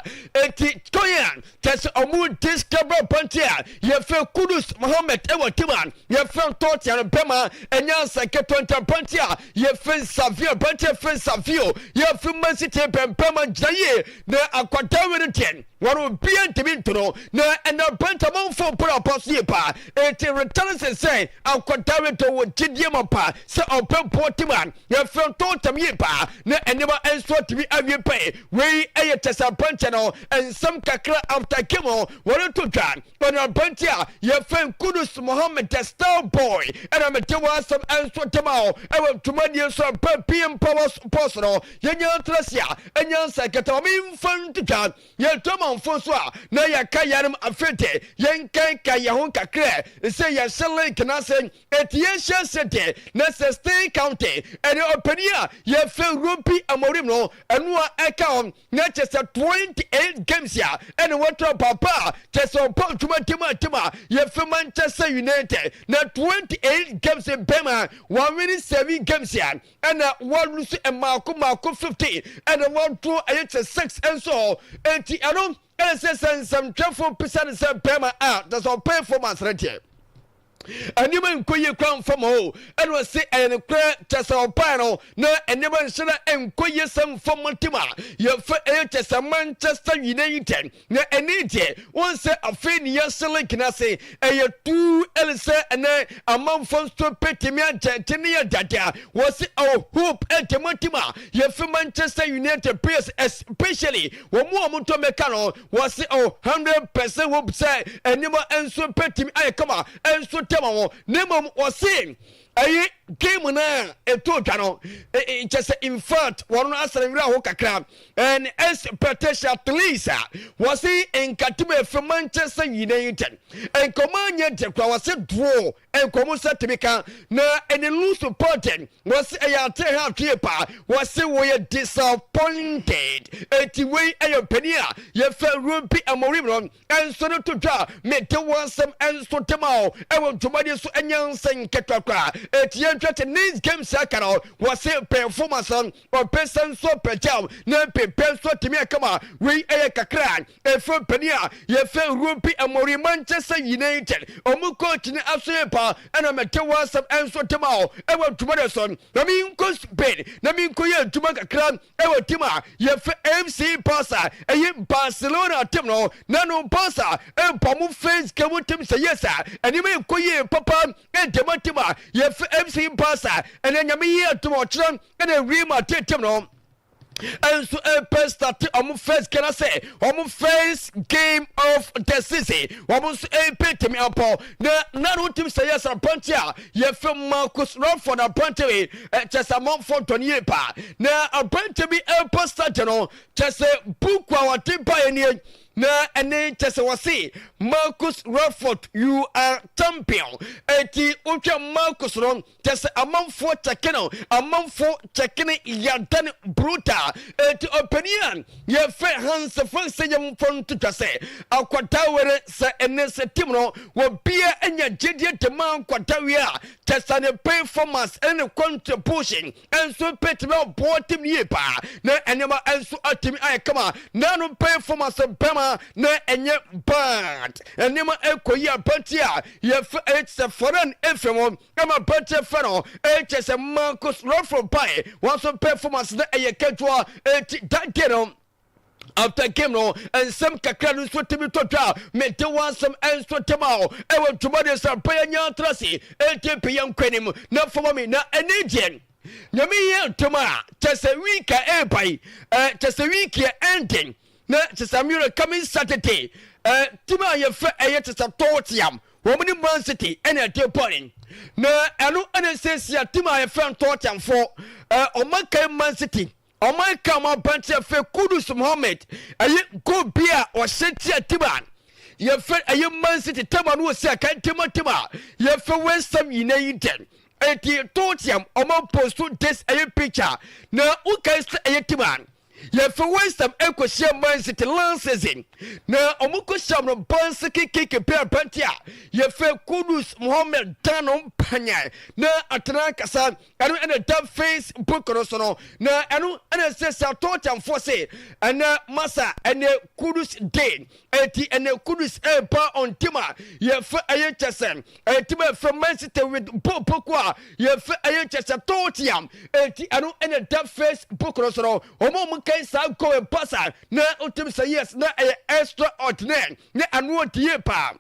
eti kɔn a kyɛ sɛ ɔmo discover aberanteɛ a yɛfɛ Kudus Mohammed ɛwɔ team a yɛfɛ Tottenham bɛma ɛnyɛ nsa ketewa. Nta aberanteɛ a yɛfɛ Savio, aberanteɛ fɛ Savio yɛfɛ Man City bɛn bɛma gyina yie na akwadaa no deɛ wɔn obiara ntumi ntono, na ɛna aberanteɛ amanfo mpɔrɔ apa so yie paa. Eti Richarlison sɛ akwadaa no deɛ wɔ gyidie ma paa sɛ ɔpɛ bɔ team a yɛfɛ Tottenham yie paa na nneɛma nso atumi awie pɛɛ. Wei ɛyɛ kyɛ sɛ aberanteɛ no nsɛm kakra after game no wɔde to dwa. Ɔne aberanteɛ a yɛfɛ Kudus Mohammed, the star boy, ɛna mete wɔ asɛm nso ntɛm a ɛwɔ dwumadie nso a PM Power Sports no yɛnya ntena se a ɛnya nsa kɛtɛ ma memfa nto dwa. Yɛtɔ manfo nso a na yɛka yɛnom afei yɛnkanka yɛn ho kakra sɛ yɛhyɛ link no ase. Eti yɛnhyɛ ase de na sɛ stay county ɛne ɔpanin a yɛfɛ Ruben Amorim no, ɛno a ɛka hɔ na kyɛ sɛ 28 games a ɛne wɔtɔ papa a kyɛ sɛ ɔbɔ dwuma team a yɛfɛ Manchester United, na 28 games bɛma wɔawin 7 games a ɛna wɔlose mmaako mmaako 15, ɛna wɔdraw ɛyɛ kyɛ 6 nso. Eti ɛno ɛna sɛ nsɛmtwɛfoɔ pisa ne sɛ bɛrima a kyɛ sɛ ɔpɛ performance no deɛ, nneɛma nkɔ yie kora mfa ma o. Ɛna ɔse ɛyɛ no korɛ kyɛ sɛ ɔpae no na nneɛma nhyɛ no nkɔ yie sɛ mfa ma team a yɛfɛ ɛyɛ kyɛ sɛ Manchester United. Na ɛne deɛ wɔn sɛ afei ne yɛhyɛ link no ase, ɛyɛ too early sɛ ɛnɛ amanfoɔ nso pɛtumi agyɛgye ne yɛ dada. Wɔsi our hope ɛntɛmɔ team a yɛfɛ Manchester United players, especially wɔn mu a wɔn ntɔ mɛka no, wɔsi oh, 100% hope sɛ nneɛma nso pɛtumi ayɛ kama nso tɛma wɔn. Na mmom wɔsi ɛyi game na ɛto dwa no kyɛ sɛ in fact wɔn no asɛrɛ nwura ho kakra and expectation at least a wɔsi nkatem efi Manchester United nkɔmɔ anyɛ deɛ kora, wɔsi draw nkɔmɔ sɛ tumi ka na ɛne lose point. Wɔsi ɛyɛ ate ha atwe paa, wɔsi wɔyɛ disappointed. Eti wei ɛyɛ mpanin a yɛfɛ Ruben Amorim no ɛnso no to dwa. Mede wɔn asɛm ɛnso tema o ɛwɔ dwumadie so, ɛnyɛ nsɛn nketewa koraa. Eti yɛn twɛ te next game sɛ aka no, wɔsi performance no ɔpɛ sɛ nso pɛgyaw na pepɛ nso tumi akama. Wei ɛyɛ kakra efe mpanin a yɛfɛ Ruben Amorim, Manchester United ɔmo coach ne aso yɛ pa, ɛna mɛte wɔn asɛm ɛnso tema o ɛwɔ dwumadie so. Na mi nkɔ Spain na mi nkɔ yɛ adwuma kakra ɛwɔ team a yɛfɛ FC Barca, ɛyɛ Barcelona team no. Na no Barca ɛbɔ mo first game team sɛ yes a ɛnneɛma nkɔ yie papa ɛntɛmɔ team a yɛfɛ FC. FC Barca. Ɛnɛ Nyame yi atom ɔkyerɛ ɛna Real Madrid team no nso ɛpɛ start ɔmo first game sɛ ɔmo first game of the season, ɔmo nso ɛpɛ tɛmi apɔ na nanu tim sɛ yɛ sɛ aberante a yɛfɛ Marcus Rashford, aberante wei ɛkyɛ sɛ amanfoɔ dɔn yie paa, na aberante bi ɛpɛ start no kyɛ sɛ buku a wɔde ba yɛ nie, na ɛne kyɛ sɛ wɔse "Marcus Rashford, you are champion". Eti wotwa Marcus no kyɛ sɛ amanfoɔ kyɛke no, amanfoɔ kyɛke no yada no brutal. Eti ɔpanin a yɛfɛ Hans Flick sɛ yɛmfa no to twa sɛ akwadaa were sɛ ɛne sɛ team no wɔbia anya gyedie dema akwadaa wie a kyɛ sɛ ne performance ɛne ne contribution nso pɛtumi aboa team yie paa na nneɛma nso atumi ayɛ kama. Nanu performance bɛma na ɛnyɛ bad, nneɛma ɛkɔ yi. Aberante a yɛfɛ ɛyɛ sɛ foreign efe mu ɛma aberante fɛ no ɛkyɛ sɛ Marcus Rashford bae, wɔn nso performance na ɛyɛ ketewa. Eti dade no after game no, nsɛm kakra no nso tumi tɔ dwa a mede wɔn asɛm nso tɛm a ɛwɔ dwuma de sɛ bɛyɛ nya atena se ɛnti pɛyɛ nkwanim na fama mi na ɛne deɛ Nyame yɛ ntɛm a kyɛ sɛ week a ɛreba yi, kyɛ sɛ week a ending na kyɛ sɛ amiro coming Saturday, team a yɛfɛ ɛyɛ kyɛ sɛ Tottenham, wɔn ne Man City ɛna ɛde bɔɔl, na ɛno ɛna nsiesie team a yɛfɛ Tottenhamfoɔ ɔmo kan Man City, ɔman ka ɔmo aberanteɛ fɛ Kudus Mohammed, ɛyɛ goal bi a ɔhyɛ tia team a yɛfɛ ɛyɛ Man City team a no wɔ si aka team a yɛfɛ West Ham United. Eti Tottenham ɔmo post this ɛyɛ picture na wokae sɛ ɛyɛ team a yɛfɛ West Ham ɛkɔhyia Man City last season, na ɔmo kɔhyia no bansi kekeke pɛ aberante a yɛfɛ Kudus Mohammed dano mpanya na atena kasa. Ɛno ɛna da Facebook no so no, na ɛno ɛna sɛ sɛ Tottenhamfoɔ se ɛnɛ masa ɛnɛ Kudus Day. Eti ɛnɛ Kudus ɛɛba on team a yɛfɛ ɛyɛ kyɛ sɛ ɛyɛ team a yɛfɛ Man City with bopoko a yɛfɛ ɛyɛ kyɛ sɛ Tottenham. Eti ɛno ɛna da Facebook no so no, wɔn a wɔn kan saa goal pasa na otim sɛ yes, na ɛyɛ extraordinary na ano ɔdi yie paa.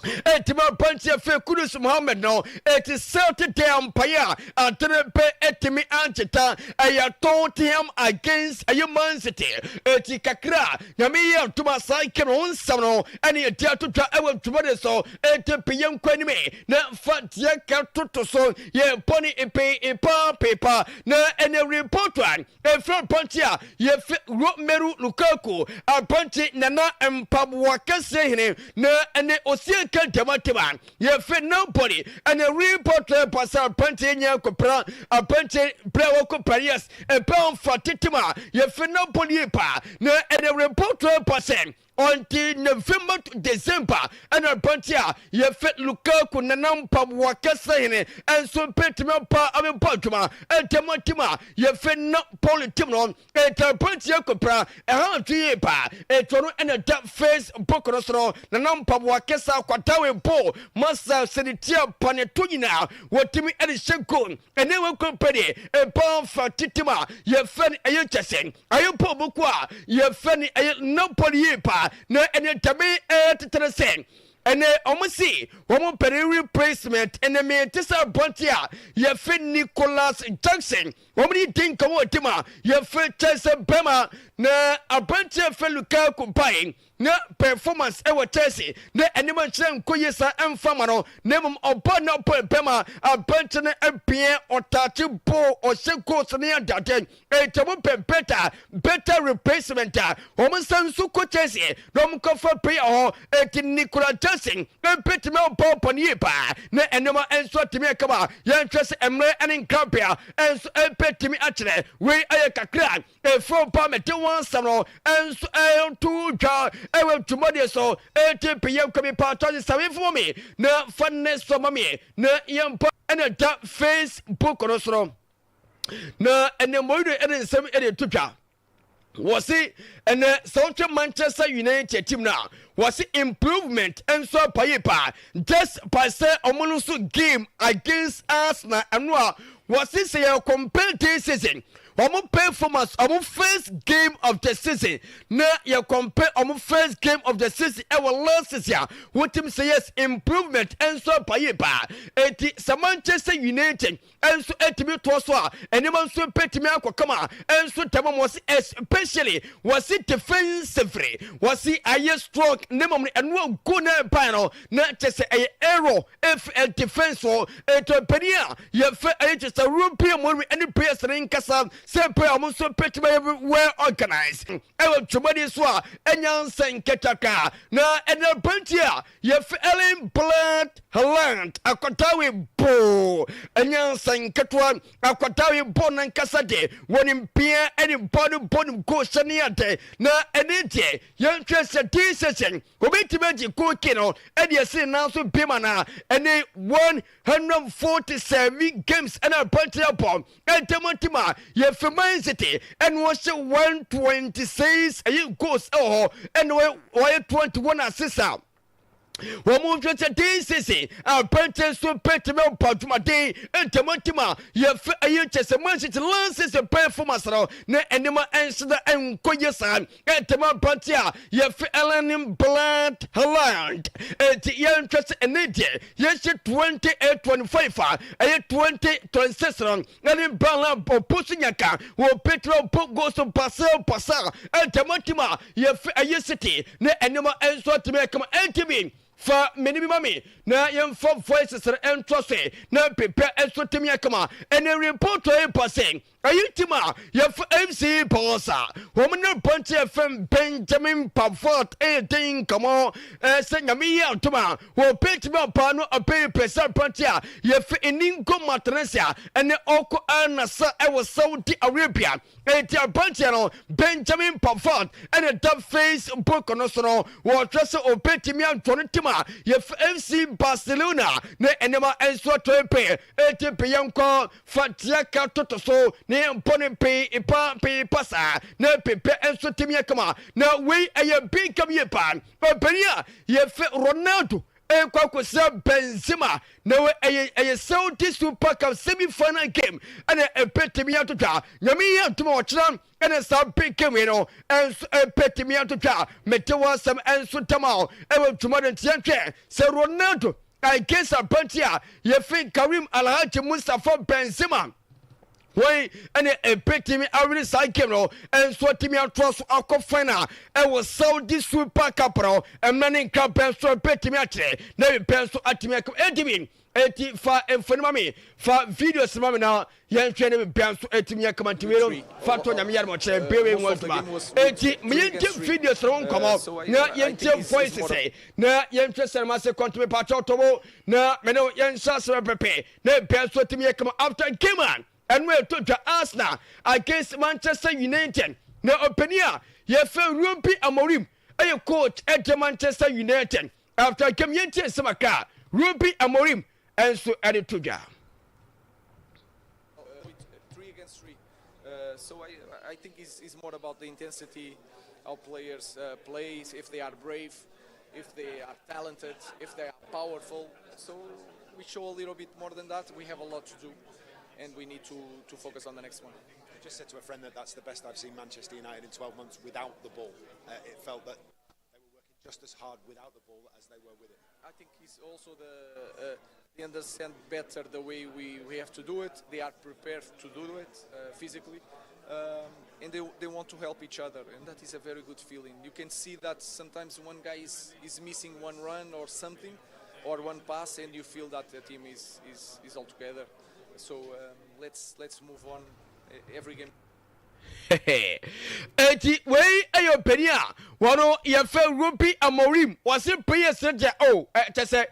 Ɛtumi aberanteɛ fɛ Kudus Mohammed no, ɛti Celtic de ampaeɛ a adene pɛ ɛtumi ankyeta ɛyɛ Tottenham against ɛyɛ Man City. Ɛti kakra Nyame yɛ ntoma saa nke no ho nsɛm no ɛne ɛdi ato dwa ɛwɔ ntoma de so. Ɛti pɛyɛ nkɔ anim na fa deɛ ka toto so yɛ bɔ ne epe epa pepa na ɛne report a ɛfiri aberante a yɛfɛ Romelu Lukaku, aberante Nana Mpaboa kɛseɛ hene, na ɛne osie ka ntɛmatɛm a yɛfɛ Napoli. Ɛne report pasa aberante nya kɔpra aberante berɛ a wɔkɔ Paris ɛbɛn fa tetem a yɛfɛ Napoli yie paa, na ɛne report pa sɛ until November to December ɛna aberante a yɛfɛ Lukaku, Nana Mpaboa kɛseɛ hene, ɛnso mpɛtumi apa abɛbɔ adwuma ɛntɛm a yɛfɛ Napoli team no. Ɛta aberante akɔpra ɛha atwe yie paa. Ɛtoɔ no ɛna da Facebook no so no, Nana Mpaboa kɛseɛ akwatawe bo masa sɛdetia paneto nyinaa wɔtumi ɛde hyɛ goal. Ɛne wɔkɔ pɛ deɛ ɛba fa tetem a yɛfɛ no ɛyɛ kyɛsɛ ɛyɛ bɔ boko a yɛfɛ no ɛyɛ Napoli yie paa, na ɛne dame ɛtetene sɛ ɛnɛ ɔmo si wɔn pɛrɛ replacement. Ɛnɛ mɛ te sɛ aberante a yɛfɛ Nicholas Jackson, wɔn de di nkɔmɔ wɔ team a yɛfɛ Chelsea bɛma, na aberante a yɛfɛ Lukaku bae na performance ɛwɔ Chelsea na anim nkyerɛ nkɔ yie saa ɛmfa ma no, na mmom ɔbɔ na ɔbɔ bɛma aberante no abien ɔtaakye ball ɔhyɛ goals ne adade. Ɛtɛmu pɛ better replacement a wɔn nsa nso kɔ Chelsea na wɔn kɔfa player hɔ. Eti Nicolas Jackson mpɛtumi ɔbɔ ɔbɔ ne yie paa na nneɛma nso atumi akama. Yɛnhwɛ sɛ mmerɛ ne nkrabea nso mpɛtumi akyerɛ. Wei ayɛ kakra efo pa mɛte wɔn asɛm no nso ɛnto dwa ɛwɔ dwumadie so. Eti piyɛ nkɔmi paatɔ ne sɛm info mi na fa ne sɔmɔ mi na yɛn mpa ɛna da Facebook no so, na ɛnɛ Mourinho ɛde nsɛm ɛde to dwa. Wɔsi ɛnɛ sɛ wotwe Manchester United team no a, wɔsi improvement nso apaye paa just by sɛ ɔmo no nso game against Arsenal. Ɛno a wɔsi sɛ yɛ compare this season Wɔn performance, wɔn first game of the season, na yɛ compare wɔn first game of the season ɛwɔ last season a, wotim sɛ yes, improvement nso aba yie paa. Eti sɛ Manchester United nso etumi toɔ so a, nneɛma nso bɛtumi akɔ kama nso dɛm. Wɔsi especially wɔsi defensively wɔsi ayɛ strong, ne mu ɛno agu na ɛban no na kyɛ sɛ ɛyɛ error efi ɛ defense hɔ. Etu panin a yɛfɛ ɛyɛ kyɛ sɛ Ruben Amorim ɛne players ne nkasa sɛ player ɔmo nso bɛtumi ayɛ well organized ɛwɔ dwumadi so a ɛnya nsɛn nkɛtaka. Na ɛna aberanteɛ a yɛfɛ Erling Braut Haaland, akɔtawe boo ɛnya nsɛn nketewa. Akɔtawe bɔ nankasa de wɔne mpia ɛne bɔ no bɔ no goal hyɛ ne ade. Na ɛne deɛ yɛntwɛ sɛ this season obɛtumi agye goal no ɛde ɛsene nan so bima na ɛne 147 games ɛna aberanteɛ bɔ ɛntɛm a yɛfɛ Man City, ɛna wɔhyɛ 126 ɛyɛ goals ɛwɔ hɔ, ɛna wɔyɛ 21 assists a wɔn mu nhwɛ sɛ this season aberanteɛ nso bɛtumi ɔbɔ dwumaden ntɛmɔntɛm a yɛfɛ ɛyɛ kyɛ sɛ Man City last season performance no na nneɛma ɛnhyɛ da ɛnkɔ yie saa. Ntɛm aberanteɛ a yɛfɛ Erling Braut Haaland, eti yɛnhwɛ sɛ ɛne deɛ yɛhyɛ 28-25 a ɛyɛ 2026 no, ɛne bala ɔpo so nyaka wɔ bɛtumi ɔbɔ goals pasa pasa ntɛmɔntɛm a yɛfɛ ɛyɛ City na nneɛma ɛnso atumi ɛkama. Ɛntumi fa mene bi ma me na yɛmfa voices no ɛntoa so na pepɛ ɛnso tumi akama. Ɛne report yi pa sɛ ɛyi team a yɛfa FC Barca, wɔn ne bɔnte fm Benjamin Pavard ɛyɛ den nkɔmɔ sɛ Nyame yi atom a wɔbɛtumi aba no ɔbɛyɛ pɛ sɛ bɔnte a yɛfɛ Inigo Martinez a ɛne ɔkɔ Al-Nassr ɛwɔ Saudi Arabia. Eti aberanteɛ no Benjamin Pavard ɛne da Facebook no so no, wɔhwɛ sɛ ɔbɛtumi atɔ no team a yɛfɛ FC Barcelona na nneɛma nso atɔ pɛ. Eti pɛ yɛnkɔ fa tiaka toto so ne yɛmpɔ ne pii pa pii pa saa na pepɛ nso tumi yɛ kama. Na wei ɛyɛ big kam yie paa. Ɔpanin a yɛfɛ Ronaldo ɛkɔ akɔsira Benzema na wɔ ɛyɛ Saudi Super Cup semi final game ɛna ɛpɛtumi atotwa. Nyame yi atoma ɔkyerɛ ɛna saa big game yi no ɛnso ɛpɛtumi atotwa. Mete wɔ asɛm ɛnso tam a ɛwɔ dwuma no ntiɛ nhwɛ sɛ Ronaldo against aberanteɛ a yɛfi Karim Alhaji Mustapha Benzema, wɔn ɛne ɛbɛtumi awere saa game no ɛnso atumi atoa so akɔ final ɛwɔ Saudi Super Cup no. Ɛmɛ ne nka bɛn so ɛbɛtumi akyerɛ na bɛn so atumi akɔ. Ɛntumi eti fa mfoni ma mi, fa videos ma mi na yɛnhwɛ ne bɛn so etumi akama. Ntumi no fa to Nyame yɛrɛ ɔkyerɛ bewe ho adwuma. Eti yɛntie videos no nkɔmɔ na yɛntie voice sɛ na yɛnhwɛ sɛ ma se kɔntumi pakyɛw tobo na mene yɛnhyɛ asɛm pɛpɛ na bɛn so atumi akama after game a ɛno ɛtɔ dwa, Arsenal against Manchester United. Na ɔpanin a yɛfɛ Ruben Amorim, ɛyɛ coach ɛde Manchester United, after game yɛntie nsɛm aka Ruben Amorim ɛnso ɛde to dwa. 3 against 3. So I think it's more about the intensity, how players play, if they are brave, if they are talented, if they are powerful. So we show a little bit more than that. We have a lot to do, and we need to focus on the next one. I just said to a friend that that's the best I've seen Manchester United in 12 months without the ball. It felt that they were working just as hard without the ball as they were with it. I think it's also they understand better the way we have to do it. They are prepared to do it physically, and they want to help each other, and that is a very good feeling. You can see that sometimes one guy is missing one run or something, or one pass, and you feel that the team is all together. So let's move on every game. Eti wei ɛyɛ ɔpanin a wɔno yɛfɛ Ruben Amorim. Wɔse players no deɛ o kyɛ sɛ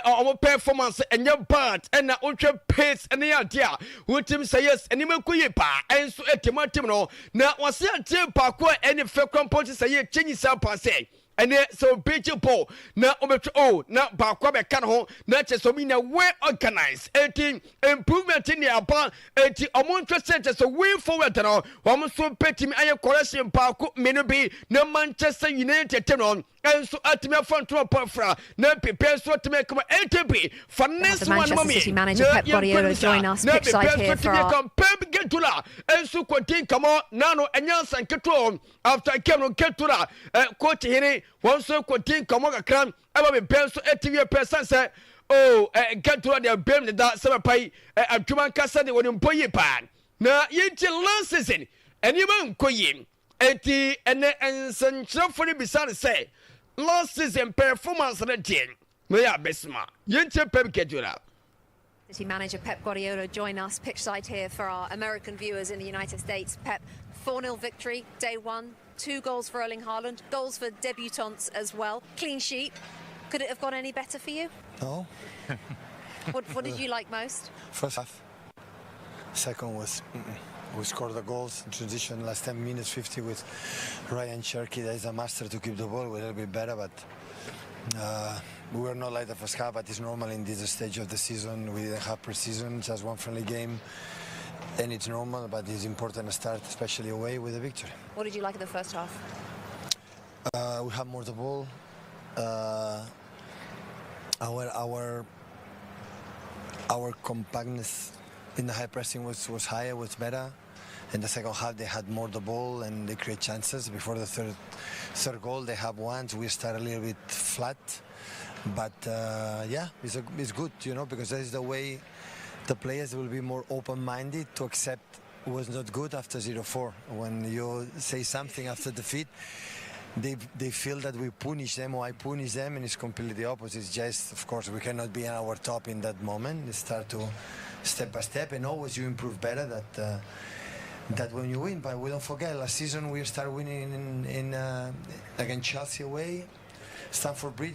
ɔmo performance ɛnyɛ bad, ɛna wohwɛ pace ɛne adeɛ a wotim sɛ yes, anim kɔ yie paa. Ɛnso ɛtɛm atem no na wɔse adeɛ baako a ɛne fɛ kora mpo sɛ yɛ change saa paa sɛ Ɛnɛ sɛ obi gye bɔɔl na ɔbɛtwa o na baako abɛka ne ho na kyerɛ sɛ ɔmo nyinaa well organized. Eti improvement ne aba, eti ɔmo nhwɛ sɛ kyerɛ sɛ way forward no wɔn nso bɛtumi ayɛ correction baako mmienu bi na Manchester United team no nso atumi afa ntoma pɔfra na pepe nso atumi akama atp fa next one ma me na yɛnkɔ no sa na pepe nso atumi aka. Pep Guardiola nso kɔdi nkɔmmɔ nano ɛnyɛ nsa nketewa. After game no, Guardiola coach hene wɔn nso kɔdi nkɔmmɔ kakra ɛma pepe nso atumi pɛ san sɛ oh Guardiola deɛ bɛm ne da sɛ papa yi adwuma nkasa de wɔn mpo yie paa na yɛnti last season nneɛma nkɔ yie. Eti ɛnɛ nsɛnkyerɛfoɔ no bisa no sɛ last season performance no deɛ na yɛ abɛsoma. Yɛntie Pep Guardiola. City manager Pep Guardiola join us pitch side here for our American viewers in the United States. Pep, 4-0 victory, day one, two goals for Erling Haaland, goals for debutants as well. Clean sheet. Could it have gone any better for you? No. What did you like most? First half. Second was we scored the goals in transition last 10 minutes, 50 with Rayan Cherki. That is a master to keep the ball a little bit better, but we were not like the first half, but it's normal in this stage of the season. We didn't have pre-season, just one friendly game, and it's normal, but it's important to start, especially away, with a victory. What did you like in the first half? We have more the ball. Our compactness in the high pressing was higher, was better. In the second half, they had more the ball and they create chances. Before the third goal, they have ones. We start a little bit flat, but yeah, it's good, because that is the way the players will be more open-minded to accept was not good after 0-4. When you say something after defeat, they feel that we punish them or I punish them, and it's completely the opposite. It's just, of course, we cannot be in our top in that moment. You start to step by step, and always you improve better that when you win. But we don't forget, last season we start winning in against Chelsea away, Stamford Bridge.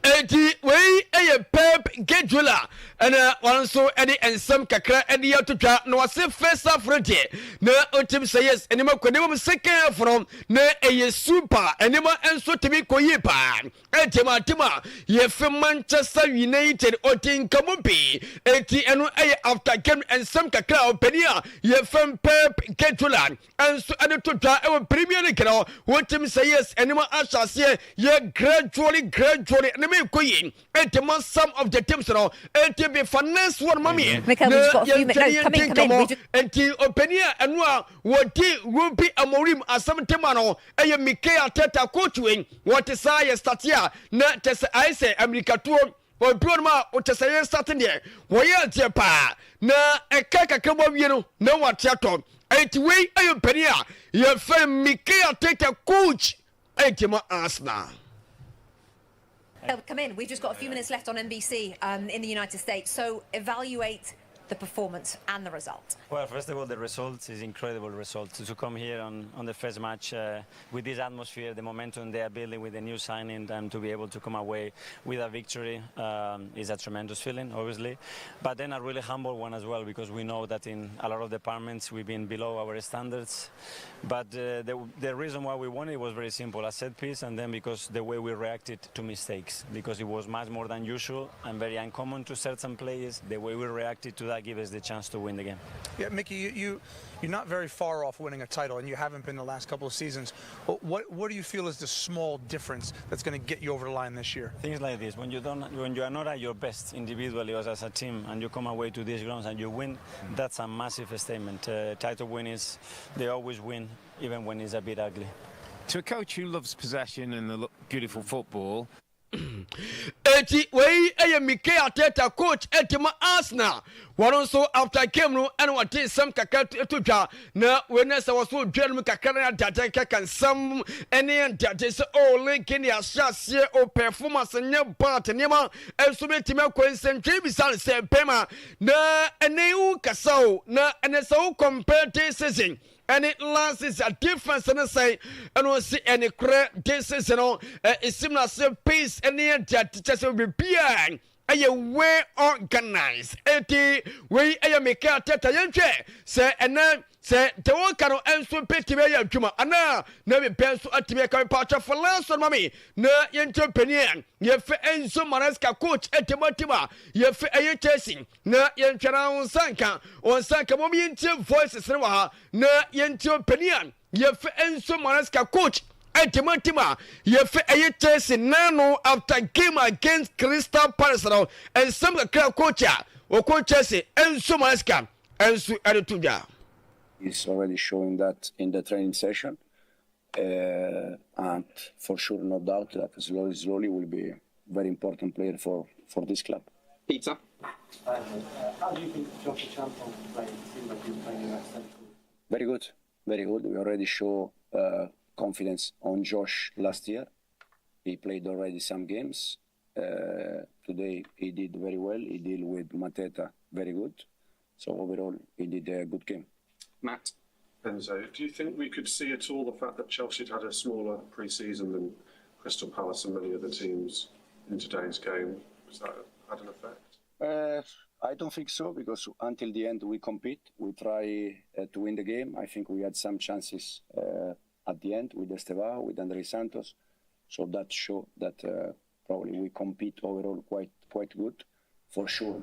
Eti wei yɛ Pep Guardiola, ɛna wɔn nso de nsɛm kakra de ato twa na wɔse first half no deɛ na ɔtim sɛ yes, nneɛma kɔ nneɛma mu. Second half no na ɛyɛ super, nneɛma nso tumi kɔ yie paa. Ɛtim atim a yɛfɛ Manchester United ɔti nkamu pii. Eti ɛno ɛyɛ after game nsɛm kakra a ɔpanin a yɛfɛ Pep Guardiola nso de to dwa ɛwɔ Premier League no. Wɔtim sɛ yes, nneɛma ahyɛ aseɛ yɛ gradually gradually, nneɛma ɛkɔ yie. Enti ma some of the teams no enti bi fa next one ma mi. Mikel, we've got a few minutes. No, come in, come in. We've Enti ɔpanin a ɛno a wɔdi Ruben Amorim asɛm tema no ɛyɛ Mikel Arteta. Coach wei wɔte saa yɛ start a na kyɛ sɛ ayɛ sɛ amirikatuo obi wɔn a wɔkyɛ sɛ yɛn start deɛ wɔyɛ adeɛ paa na ɛka kakra bɔ wie no na wɔate atɔ. Enti wei ɛyɛ mpanin a yɛfrɛ Mikel Arteta, coach ɛyɛ ma Arsenal. Come in. We've just got a few minutes left on NBC in the United States. So evaluate the performance and the result. Well, first of all, the results is incredible result. To come here on the first match with this atmosphere, the momentum they are building with the new signing, and to be able to come away with a victory is a tremendous feeling, obviously. But then a really humble one as well, because we know that in a lot of departments we've been below our standards. But the reason why we won it was very simple, a set piece, and then because the way we reacted to mistakes, because it was much more than usual and very uncommon to certain players. The way we reacted to that gave us the chance to win the game. Yeah, Mickey, you're not very far off winning a title, and you haven't been the last couple of seasons. What do you feel is the small difference that's going to get you over the line this year? Things like this, when you don't, when you are not at your best individually or as a team, and you come away to these grounds and you win, that's a massive statement. Title winners, they always win, even when it's a bit ugly. To a coach who loves possession and the beautiful football, Eti wei ɛyɛ Mikel Arteta, coach ɛti ma Arsenal. Wɔn nso after game no ɛna wɔde nsɛm kakra to dwa na wei ne sɛ wɔso dwa no mu kakra na adade kaka nsɛm ɛne adade sɛ o league ne ahyɛ aseɛ o performance nyɛ bad, nneɛma ɛnso bɛtumi akɔ. Nsɛntwerɛ bisa no sɛ bɛma na ɛne wo kasa o na ɛne sɛ wo compare this season ɛne last season, difference ne sɛn? Ɛna ɔsi ɛne korɛ this season no ɛsim na ase pace ɛne ɛde kyɛ sɛ biribiara ɛyɛ well organized. Eti wei ɛyɛ Mikel Arteta. Yɛnhwɛ sɛ ɛnɛ Sɛ deɛ woka no nso bɛtumi ayɛ adwuma anaa na mepɛ nso atumi aka mepaakyɛ fa last one ma me na yɛnkyɛ mpanin a yɛfɛ Enzo Maresca coach ɛtɛm atim a yɛfɛ ɛyɛ Chelsea na yɛntwɛ na wo nsa nka wo nsa nka mom yɛntie voices no wɔ ha na yɛntie mpanin a yɛfɛ Enzo Maresca coach ɛtɛm atim a yɛfɛ ɛyɛ Chelsea nano after game against Crystal Palace no nsɛm kakra coach a wɔkɔ Chelsea Enzo Maresca nso de to dwa. He's already showing that in the training session uh, and for sure no doubt that slowly slowly will be very important player for, for this club. Peter? Uh, how do you think Josh Acheampong played? It seemed like he was playing in that central. Very good, very good. We already show uh, confidence on Josh last year. He played already some games. Uh, today he did very well. He deal with Mateta very good. So overall, he did a good game. Matt? Enzo, do you think we could see at all the fact that Chelsea had had a smaller pre-season than Crystal Palace and many other teams in today's game? Was that had an effect? Uh, I don't think so because until the end we compete. We try uh, to win the game. I think we had some chances uh, at the end with Estevao, with Andre Santos. So that show that uh, probably we compete overall quite quite good for sure.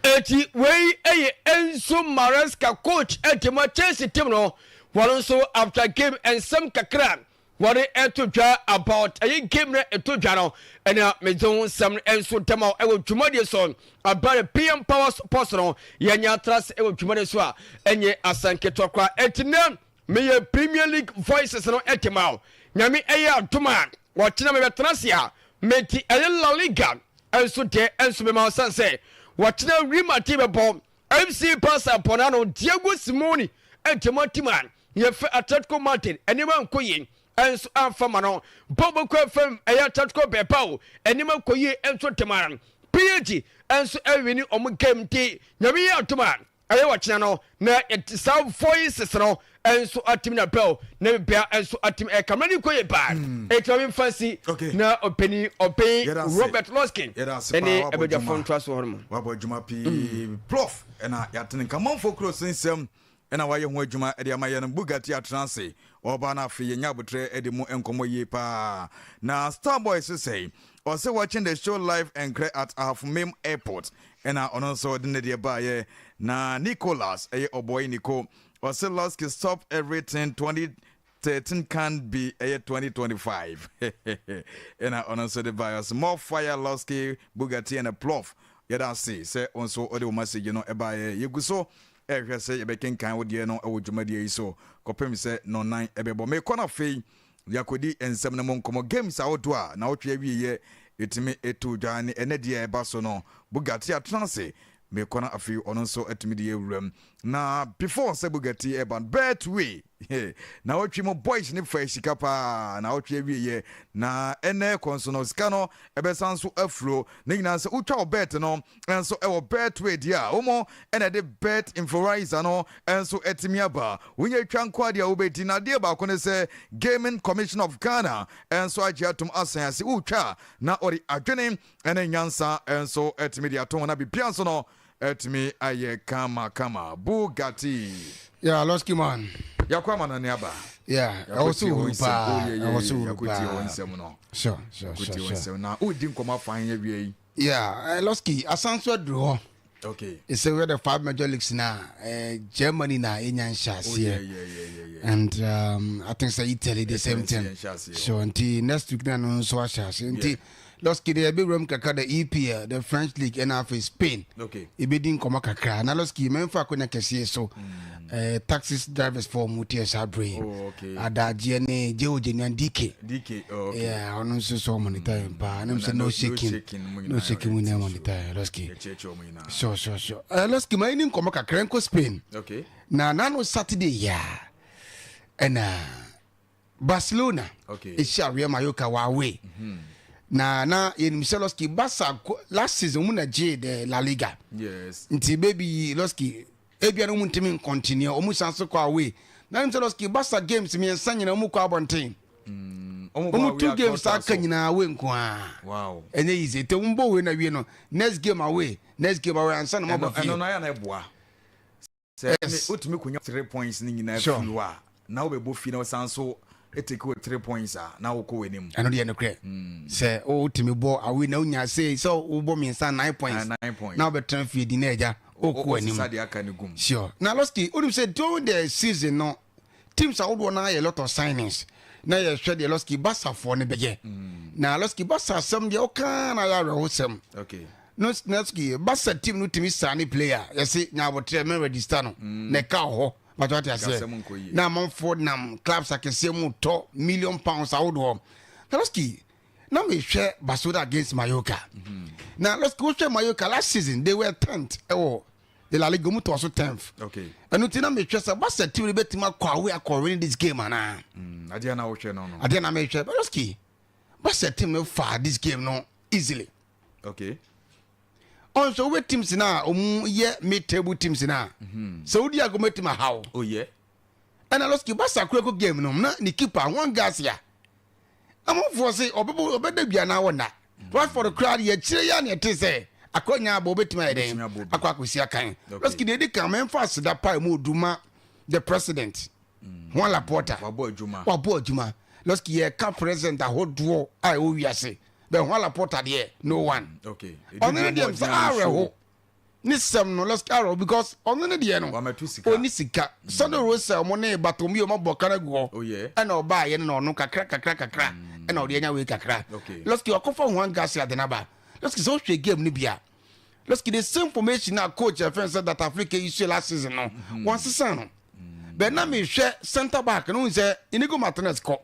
Eti wei yɛ Enzo Maresca coach ɛde ma Chelsea team no wɔn nso after game nsɛm kakra wɔde ɛto dwa about ɛyɛ game no ɛto dwa no ɛna medze ho nsɛm no nso dɛm a ɛwɔ dwumadie so abare PM Power Sports no yɛnya atra se ɛwɔ dwumadie so a ɛnyɛ asɛnketewa koraa ɛti nɛ Meyɛ Premier League voices no de ma wo. Nyame ɛyɛ adom a, wɔkyena mebɛtena ase a, meti ɛyɛ La Liga nso deɛ nso bɛma wo sane sɛ wɔkyena Real Madrid bɛbɔ FC Barca bɔ no ano Diego Simeone nti team a yɛfɛ Atletico Madrid nneɛma nkɔ yie nso amfa ma no bɔ bɔkɔ fam ɛyɛ Atletico Bilbao nneɛma nkɔ yie nso de ma PSG nso ɛwini ɔmo game nti Nyame yɛ adom a Ɛyɛ ɔkyena no na yɛte saa voices no nso atim na bell na bibia nso atim ɛka mmerɛ ne kɔ yɛ paa ɛti ma memfa nsi na ɔpani ɔpɛn Robert Loskin ɛne abadwafoɔ ntoa so hɔ no mu. Wabɔ adwuma pii prof ɛna yɛatene nka manfoɔ kuro so nsɛm ɛna wayɛ ho adwuma ɛde ama yɛn Bugatti atena ase ɔba no afei yɛnya abotrɛ ɛde mu nkɔmmɔ yie paa na Starboy so sɛe ɔsɛ watching the show live and at Ahafo Airport Ɛna ɔno nso ɔde ne deɛ baeɛ. Na Nicholas ɛyɛ ɔbɔe Nico. Ɔse Losky stop everything 2013 can't be ɛyɛ 2025. Ɛna ɔno nso de baeɛ. Ɔse more fire Losky Bugatti and a plof. Yɛda ase sɛ wo nso wode wo message no baeɛ. Yɛgu so ɛrehwɛ sɛ yɛbɛkenkan wo deɛ no wɔ dwumadie yi so kɔpem sɛ nnɔnnan ɛbɛbɔ. Mekɔ no afei Yɛakɔdi nsɛm no mu nkɔmmɔ. Games ahodoɔ a naawɔtwe awieɛ yɛtumi too dwa ne ɛnnɛ deɛ ɛreba so no, Bugatti atena ase mekɔ na afei ɔno nso atumi de awura mu. Na before sɛ Bugatti ɛreba no, Betway naawɔtwe mu boys no faa sika paa naawɔtwe awieɛ na ɛnnɛ ɛkɔ nso no sika no ɛbɛsan nso afuro. Ne nyinaa sɛ wotwa wo bet no nso ɛwɔ Betway deɛ a wɔn ɛna ɛde bet influencer no nso atumi aba. Wonya twa nko adeɛ a wobɛdi na adeɛ baako ne sɛ Gaming Commission of Ghana nso agye atom asan ase wotwa a na wɔde adwene ne nyansa nso atumi de ato ho na biribiara nso no atumi ayɛ kama kama. Bugatti. Yeah, Losky man. Yakɔ ama no ne aba. Yeah, ɛwɔ so wuru paa. Ɛwɔ so wuru paa. Yakɔtie wɔn nsɛm no. Sure, sure, sure. Yakɔtie wɔn nsɛm na wodi nkɔmɔ afa yɛn awia yi. Yeah, eh, Losky, asan so aduru hɔ. Okay. It's where the five major leagues na eh, Germany na enya nhyɛ Oh, yeah, yeah, yeah, yeah, yeah. And um, I think say Italy the same thing. So until next week na no nso ahyɛ ase. Nti yeah. Losky de ɛbɛwura mu kakra the EPL, the French League ɛna afei Spain. Okay. Ebedi nkɔmɔ kakra. Na Losky mɛnfa akonya kɛseɛ so. Mm. Eh, taxi drivers for mu tiɛ saa bere yi. Oh, okay. Adagyeɛ ne Jeho Genuan DK. DK, oh, okay. Yeah, ɔno nso so ɔmo ne time paa. Ne sɛ no shaking. No shaking mu nyinaa ɔmo ne time. Losky. Sure, sure, sure. Eh, Losky ma yɛni nkɔmɔ kakra nkɔ Spain. Okay. Na nano Saturday ya. Ɛna Barcelona ɛhyia Real Mallorca wɔ away. Mm-hmm. Na na yɛnim sɛ Losky Barca last season mu na gye the La Liga. Yes. Nti baby Losky ebia no wɔn ntumi ncontinue wɔn san so kɔ away. Na nim sɛ Losky Barca games mmiɛnsa nyinaa wɔn kɔ abɔnten. Mm, wɔn two games aka nyinaa away nko ara. Wow. Ɛnyɛ easy. Nti wɔn bɔ wei na wie no next game away next game away ansa na wɔn aba fie. Ɛno na yɛ na ɛboa. Sɛ wotumi konya 3 points no nyinaa firi hɔ a, na wobɛbɔ fie na wosan so take wo 3 points a, na wokɔ w'anim. Ɛno deɛ nokorɛ. Sɛ wotumi bɔ away na wonya sei sɛ wobɔ mmiɛnsa 9 points na wobɛtena fie di na agya wokɔ w'anim. Wosesa deɛ aka no gum. Sure. Na Losky, wonim sɛ during the season no, teams ahodoɔ no ayɛ lot of signings na yɛhwɛ deɛ Losky Barcafoɔ no bɛyɛ. Na Losky Barca asɛm deɛ woka na ayɛ awerɛhosɛm. Okay. No Losky Barca team no tumi sign player yɛse nya abotrɛ mɛ register no na ɛka wɔ hɔ. But wate aseɛ na amanfoɔ nam clubs akɛseɛ mu tɔ million pounds ahodoɔ. Na Losky na mehwɛ Barcelona against Mallorca. Na Losky wohwɛ Mallorca last season they were 10th ɛwɔ de La Liga mu tɔɔ so 10th. Okay. Ɛno nti na mehwɛ sɛ Barca team no bɛtumi akɔ away akɔ win this game anaa. Adeɛ na wohwɛ no no. Adeɛ na mehwɛ. But Losky Barca team no fa this game no easily. Okay. Ɔn sɛ wobɛ teams no a ɔmu yɛ mid table teams no a sɛ wodi agorɔ mɛtumi ahaw. Oh yeah. Ɛna Losky Barca kura kɔ game no na ne keeper Juan Garcia amanfoɔ se ɔbɛbɔ ɔbɛda dua na wɔnna. Rashford koraa deɛ akyire yi a na ɛte sɛ akɔnya abɔ ɔbɛtumi ayɛ dɛn akɔ akɔsi akan. Losky deɛ ɛdi kan mɛmfa aseda pa ɛmu odu ma the president Juan Laporta. Wabɔ adwuma. Wabɔ adwuma. Losky yɛka president ahodoɔ a ɛwɔ wiase bɛ Juan Laporta deɛ no one. Ɔno ne deɛ sɛ awerɛho ne sɛm no Losky awerɛho because ɔno ne deɛ no ɔni sika. Sandro Rosell ɔmo ne Bartomeu ɔmo abɔ kana gu hɔ ɛna ɔbaa yɛ no na ɔno kakra kakra kakra ɛna ɔde anya wei kakra. Losky ɔkɔfa Juan Garcia de n'aba. Losky sɛ wohwɛ game no bi a Losky the same formation a coach ɛfɛn sɛ Data Africa yi so last season no wɔn sesa no. Bɛn na mehwɛ centre back no sɛ Inigo Martinez kɔ.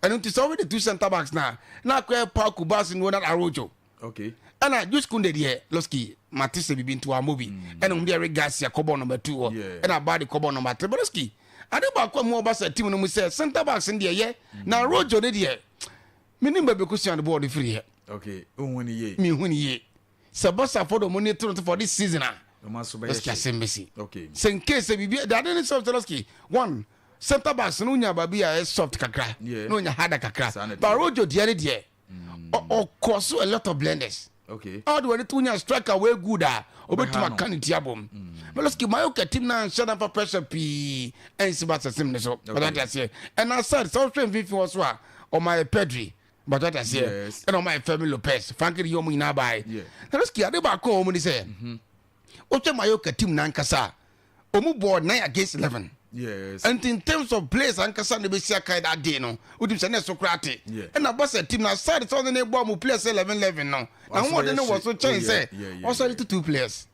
Ɛno nti sɛ wode two centre backs na na akɔyɛ Pau Cubarsi ne Ronald Araujo. Okay. Ɛna Jules Kounde deɛ Losky mate sɛ biribi nti wammɔ bi. Ɛna wɔn de Eric Garcia kɔbɔ number 2 hɔ. Ɛna Balde kɔbɔ number 3. But Losky ade baako a mu ɔba sɛ team no mu sɛ centre backs no deɛ yɛ na Araujo ne deɛ menim baabi kosua ne bɔɔl no firi yɛ. Okay, wohu ne yie. Mehu ne yie. Sɛ Barca fo de wɔn ani to no for this season a, Losky asɛm bɛsi. Sɛ in case sɛ biribi de ade ne sɛ Losky one centre backs no wonya baabi a ɛyɛ soft kakra na onya harder kakra. But Rojo deɛ ne deɛ ɔkɔ so a lot of blenders. Ɔde wɔn to nya striker wei good a obetumi aka ne ti abom. Losky Mallorca team na nhyɛ na fa pressure pii ɛnsi Barca sim ne so. Ɔde aseɛ ɛna aside sɛ ɔhwɛ mfimfini hɔ so a ɔma yɛ Pedri. But what I say, ɛna ɔma yɛ Fermin Lopez, Frankie de Jong nyinaa bae. Na Losky ade baako a wɔn ni sɛ, wohwɛ Mallorca team n'ankasa a, wɔn bɔɔ 9 against 11. Yes. And in terms of players ankasa na ebesi akan that day no, wotim sɛ na ɛso koraa te. Ɛna Barca team na aside sɛ ɔne ne bɔ mo players 11 11 no, na ahoɔden no wɔ so kyɛn sɛ ɔsɔre to two players.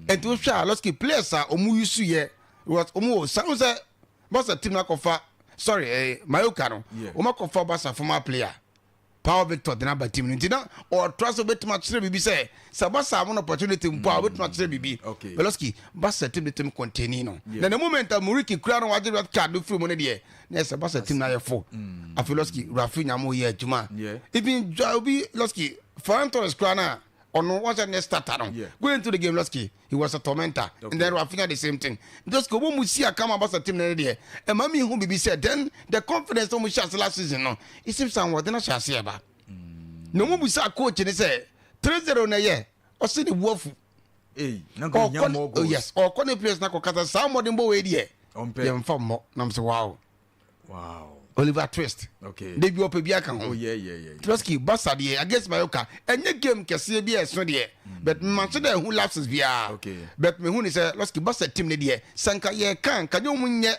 Nti wohwɛ a Losky players a wɔn use yɛ wɔn wɔ san sɛ Barca team no akɔfa sorry eh, Mallorca no wɔn akɔfa Barca former player Paul Victor de n'aba team no nti na ɔtra sɛ obetumi akyerɛ biribi sɛ sɛ Barca ama no opportunity mpo a obetumi akyerɛ biribi. Losky Barca team no team containing no na the moment a Muriqi kura no wagye red card no firi mu no deɛ na ɛsɛ Barca team no ayɛ fo. Afei Losky Rafinha mo yɛ adwuma even obi Losky Ferran Torres kura no a ɔno wɔn sɛ ne starter no going into the game Losky he was a tormentor okay. And then Rafinha the same thing just ko wɔn mu si akama Barca team no deɛ ɛma mi hu bibi sɛ then the confidence wɔn hyɛ ase last season no it seems ahoɔden ahyɛ ase ɛba na wɔn bisa coach ne sɛ 3-0 na ɛyɛ ɔsi ne bu afu ɔkɔ oh yes ɔkɔ ne players na kɔ kasa saa mmɔden bɔ wei deɛ yɛn fa mmɔ nam sɛ wow. Wow. Oliver Twist. Okay. Debi ɔpɛ bi aka ho. Oh yeah yeah yeah. Trotsky Barca deɛ against Mallorca ɛnyɛ game kɛseɛ bi a ɛso deɛ mm. but mma so dɛ ɛho lapses biara. Okay. But mehu ne sɛ Trotsky Barca team ne deɛ sɛ nka yɛ kan nka nyɛ wɔn nyɛ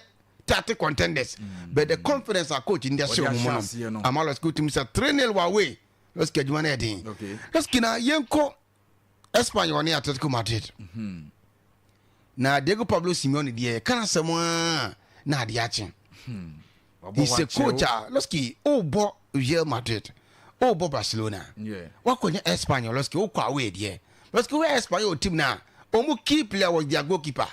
title contenders mm. but the confidence a coach ndi ahyɛ wɔn mu no ama Trotsky team sɛ 3-0 wɔ away Trotsky adwuma no yɛ den. Okay. Trotsky na yɛnkɔ Espanyol ne Atletico Madrid. Mm -hmm. Na Diego Pablo Simeone deɛ yɛka n'asɛm a na adeɛ akye. Hmm. He's a coach a Losky wobɔ Real Madrid wobɔ Barcelona wakɔnya Espanyol Losky wokɔ away deɛ Losky woyɛ Espanyol team no a ɔmo key player was their goalkeeper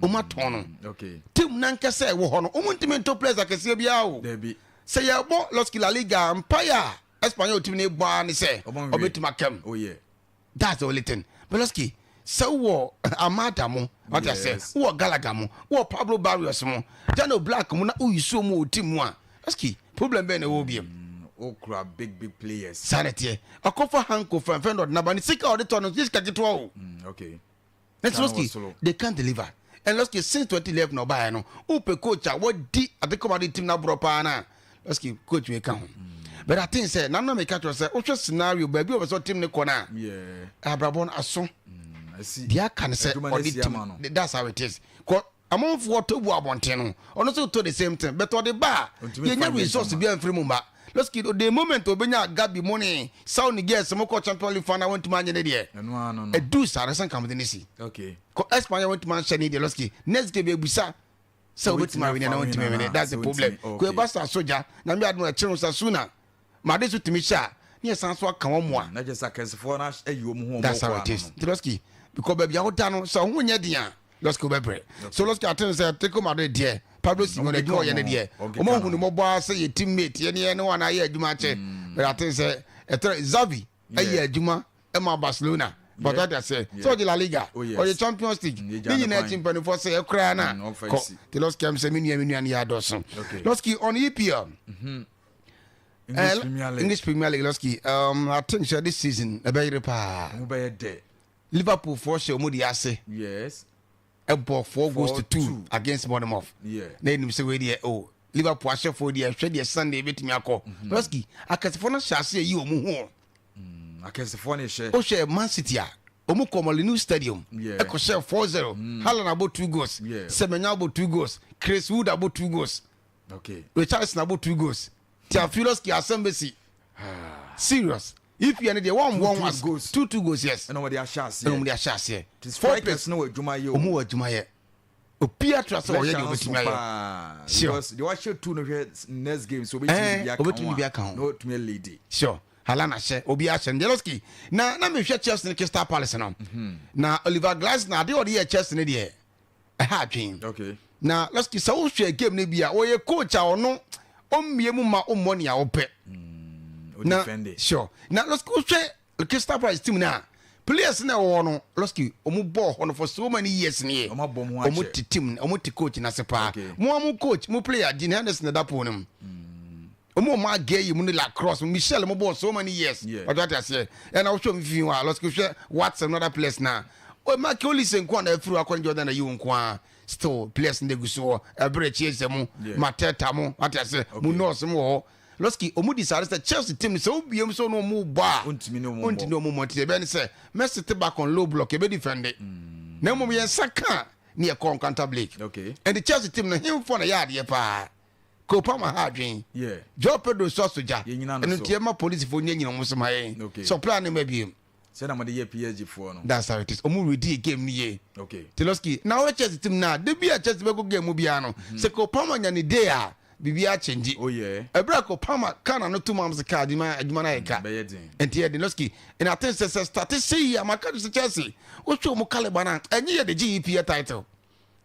ɔmo atɔn no team nankasa ɛwɔ hɔ no ɔmo ntumi nto players akɛseɛ biara o sɛ yɛbɔ Losky La Liga mpaeɛ a Espanyol team no bɔ ara ne sɛ ɔbɛtumi akam oh, That's the only thing. Meloski, sɛ wowɔ Amada mo, wate aseɛ, wowɔ Gallagher mo, wowɔ Pablo Barrios mo, Jan Oblak mo na woyi suo mu wɔ team mu a, Meloski, problem bɛn na ɛwɔ biam? Wokura big big players. Saa na ɛteɛ. Ɔkɔfa Hanko from Feyenoord na ba ne sika a ɔde tɔ no nyɛ sika ketewa o. Okay. Meloski, they can't deliver. And Losky since 2011 na ɔbaeɛ no, wopɛ coach a wadi Atletico Madrid team no aborɔ paa no a, Losky coach wei ka ho. But I think sɛ nanu na meka kyerɛ sɛ wohwɛ scenario baabi a ɔpɛ sɛ team no kɔ no a, abrabɔ no aso. Deɛ aka no sɛ ɔde team, that's how it is. Kɔ amanfoɔ tɔ bu abɔnten no, ɔno nso tɔ the same thing, but ɔde ba a, yɛnya resource bi amfiri mu mma. Losky the moment ɔbɛnya Gabi mo ne Saul Niguez mo kɔ Champions League final wɔntumi anyɛ ne deɛ, ɛduu saa no sɛ nka mode no si. Kɔ Espanya wɔntumi anhyɛ ne deɛ Losky next game yɛbusa sɛ wobɛtumi awene na wontumi awene, that's the problem. Kɔ ɛba sa sogya na me adom ɛkyere wo Sasuna ma ade so tumi hyɛ a ne yɛsan so aka wɔn mmoa. Na kyerɛ sɛ akɛsefoɔ no ayi wɔn ho wɔn That's how it is. Nti Losky because baabi a woda no sɛ wo ho nyɛ den a Losky wobɛbrɛ. So Losky ate no sɛ Atletico Madrid deɛ Pablo Simeone adwuma ɔyɛ no deɛ wɔn ahu no mmɔbɔ ara sɛ yɛ teammate yɛ ne yɛ ne wɔn ayɛ adwuma akyɛ. But ate sɛ ɛtɛrɛ Xavi ɛyɛ adwuma ɛma Barcelona but wate aseɛ sɛ ɔgye La Liga oh, ɔgye Champions League ne nyinaa akyi mpanimfoɔ sɛ ɛkoraa no a mm, kɔ te Losky am sɛ me nua me nua no yɛ adɔso Losky on EPL mm-hmm. English Premier League. English Premier League Losky um, I think sɛ this season ɛbɛyere paa Liverpool foɔ hyɛ ɔmo di ase yes ɛbɔ 4 goals to 2 against Bournemouth na ɛnim sɛ wei deɛ oh Liverpool ahyɛfoɔ deɛ ɛhwɛ deɛ Sunday bɛtumi akɔ mhm. Losky akɛsefoɔ no hyɛ ase ayi ɔmo ho mm, akɛsefoɔ no hyɛ wohwɛ Man City a ɔmo kɔ Molineux Stadium ɛkɔ hyɛ 4-0 mm. Haaland abɔ 2 goals Semenyo abɔ 2 goals Chris Wood abɔ 2 goals okay. Richarlison abɔ 2 goals Theophilus ki asɛm bɛsi serious if yɛ no deɛ wɔn bɔ wɔn goals 2-2 goals yes ɛna wɔde ahyɛ aseɛ ɛna wɔde ahyɛ aseɛ strikers no wɔ adwuma yɛ o ɔmo wɔ adwuma yɛ obiara tura sɛ ɔyɛ deɛ ɔbɛtumi ayɛ sure because deɛ wahyɛ tu no hwɛ next game so ɔbɛtumi bi aka ho ɔbɛtumi bi aka ho na ɔtumi alidi sure Haaland ahyɛ obiara ahyɛ no Jelowski na na mehwɛ Chelsea ne Crystal Palace no mhm. na Oliver Glasner adeɛ ɔde yɛ Chelsea no deɛ ɛha adwen okay. na Losky sɛ wohwɛ game no bi a ɔyɛ coach a ɔno ɔmmie mu ma wommɔ nea wopɛ mm, na sure na Losky wohwɛ Crystal Palace team no a players na ɛwɔ no Losky ɔmo bɔɔ hɔ no for so many years nie ɔmo te team ɔmo te coach n'ase paa mo a mo coach mo player Dean Henderson na ɛda pool no mu mm. Ɔmo ɔmo agɛ yi mu ne lacrosse Michelle mo bɔɔ so many years ɔtɔ ate aseɛ ɛna wohwɛ ɔmo fi hɔ a lɔsiki hwɛ Watson no other players na o Michael Olise nko a na afiri hɔ akɔ ne Jordan ayi wo nko a still players no gu so hɔ ɛbere Chiesa mu Mateta mo ate aseɛ mu nɔɔse mo wɔ hɔ lɔsiki ɔmo di saa sɛ Chelsea team sɛ wobie mu sɛ ɔno ɔmo bɔ a ontumi ne ɔmo mmɔ nti ɛbɛn sɛ Messi te back on low block ebe defend na mmom yɛn nsa ka ne yɛ kɔ counter break ɛnti Chelsea team no hemfo na yɛ adeɛ paa Cole Palmer ha adwen. Joao Pedro sɔ so gya. Ɛno nti ɛma polisifo nyɛ nyina ɔmo so ma yɛn. Supply no mma biem. Sɛ na mode yɛ PSG foɔ no. That's how it is. Ɔmo redi game no yie. Okay. Tiloski, na ɔyɛ Chelsea team no a, da bi a Chelsea bɛkɔ game mu biara no, mhm. sɛ Cole Palmer nya ne day a, biribiara change. Oh yeah. Ɛberɛ a Cole Palmer ka na no to mu am sɛ ka adwuma adwuma no ayɛ ka. Mm, bɛyɛ den. Nti yɛ den Loski. And I think sɛ sɛ start sɛ yi a maka sɛ Chelsea, wohwɛ ɔmo caliber no a, ɛnyɛ yɛ de gye EPL title.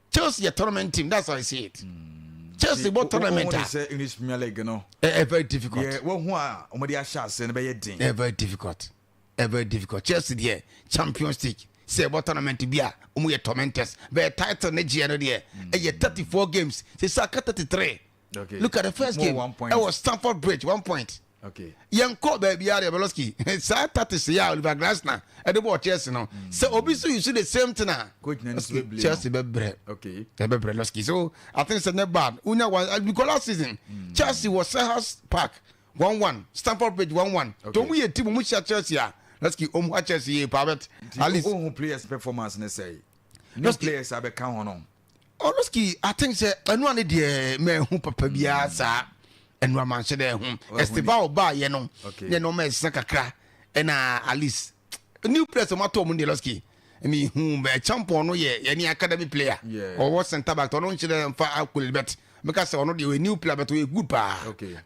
Chelsea yɛ tournament team that's how I see it. Mm. Chelsea bɔ tournament a. Sɛ English Premier League no. Ɛ eh, very difficult. Yɛ wɔn ho a wɔn de ahyɛ ase no bɛyɛ den. Ɛ very difficult ɛ very difficult Chelsea deɛ Champions League sɛ ɛbɔ tournament bi a wɔn yɛ tormentors bɛyɛ title ne gyeɛ no deɛ ɛyɛ 34 games sɛ sɛ aka 33. Okay. Look at the first game ɛwɔ Stamford Bridge one point. Okay. Yɛn kɔ baabi ara deɛ Baloski saa tactics yɛ a Oliver Glasner ɛde bɔ Chelsea no mm. sɛ obi so use the same thing a Chelsea bɛ brɛ okay. ɛbɛ brɛ Losky so I think sɛ ne bad wonya one eh, because last season mm. Chelsea wɔ Selhurst Park 1-1 Stamford Bridge 1-1 okay. to ɔmo yɛ team ɔmo hyia Chelsea a Losky ɔmo ha Chelsea yie paa but at least. Ohun players performance ne sɛ new players abɛka ho no. Ɔlɔski I think sɛ ɛno ane deɛ mɛhu papa biara saa ɛno amanhyɛ dɛ ɛho Estevao baayɛ no ne nneɛma ɛsesa kakra ɛna at least new players ɔmo atɔ ɔmo deɛ Lɔski mehu bɛ champon no yɛ yɛne academy player ɔwɔ center back ɔno nhyɛ dɛ mfa akole bet meka sɛ ɔno deɛ ɔyɛ new player but ɔyɛ good paa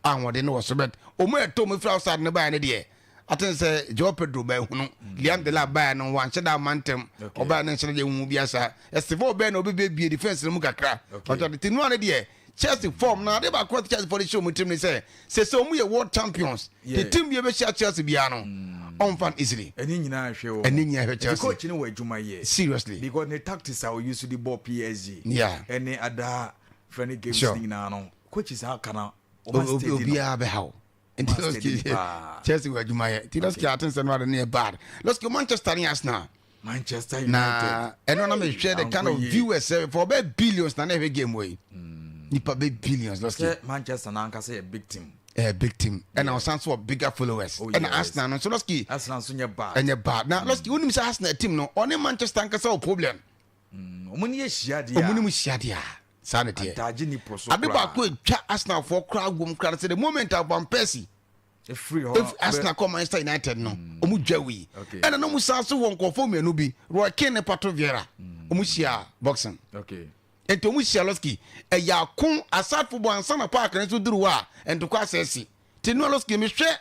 ahoɔden no wɔ so bet ɔmo ɛtɔ ɔmo firi outside no baayɛ no deɛ Ate sɛ Joao Pedro bɛn hunu Liam Delap baeɛ no wanhyɛ da amma ntɛm ɔbaeɛ no nhyɛ da nhu bia saa Estevao bɛn na ɔbɛbiebie defense no mu kakra ɔtɔ de te nua no deɛ Chelsea form na ade baako a Chelsea fɔ de hyɛ wɔn tirim ne sɛ sɛ sɛ wɔn yɛ world champions the team bi ɛbɛhyia Chelsea biara no ɔnfa no easily ɛne nyinaa hwɛ wɔn ɛne nyinaa hwɛ Chelsea coach no wɔ adwuma yɛ seriously because ne tactics a ɔyi so de bɔ PSG yeah ɛne ada friendly games ne nyinaa no coaches aka na wɔn steady no obiara bɛha wo nti Losky Chelsea wɔ adwuma yɛ nti Losky ate nsɛm no ade no yɛ bad Losky Manchester ne Arsenal. Manchester United. Na ɛno na mehwɛ the kind of viewers eh, for bɛ billions na na ɛhwɛ game wɔ yi. Mm. Nipa bɛ billions lɔski. Sɛ Manchester na ankasa yɛ big team. Eh, big team. Ɛna mm. ɔsan so wɔ bigger followers. Oh, ɛna Arsenal no nso lɔski. Arsenal nso nyɛ bad. Ɛnyɛ bad. Na lɔski mm. wonim sɛ Arsenal team no ɔne Manchester ankasa wɔ problem. Ɔmo ne yɛ hyia deɛ. Ɔmo ne mu hyia deɛ. Saa na deɛ. Adagye ni po so koraa. Ade baako atwa Arsenal foɔ koraa wom koraa sɛ the moment a Van Persie Efiri hɔ If Arsenal kɔ Manchester United no, ɔmo dwa wui. Ɛna na ɔmo san so wɔ nkurɔfoɔ mmienu bi, Roy Keane ne Patrick Vieira. Ɔmo hyia boxing. Nti ɔmo hyia Losky. Ɛyɛ ako aside football ansa na park no nso duru hɔ a ntokwa asɛ asi. Nti no Losky mehwɛ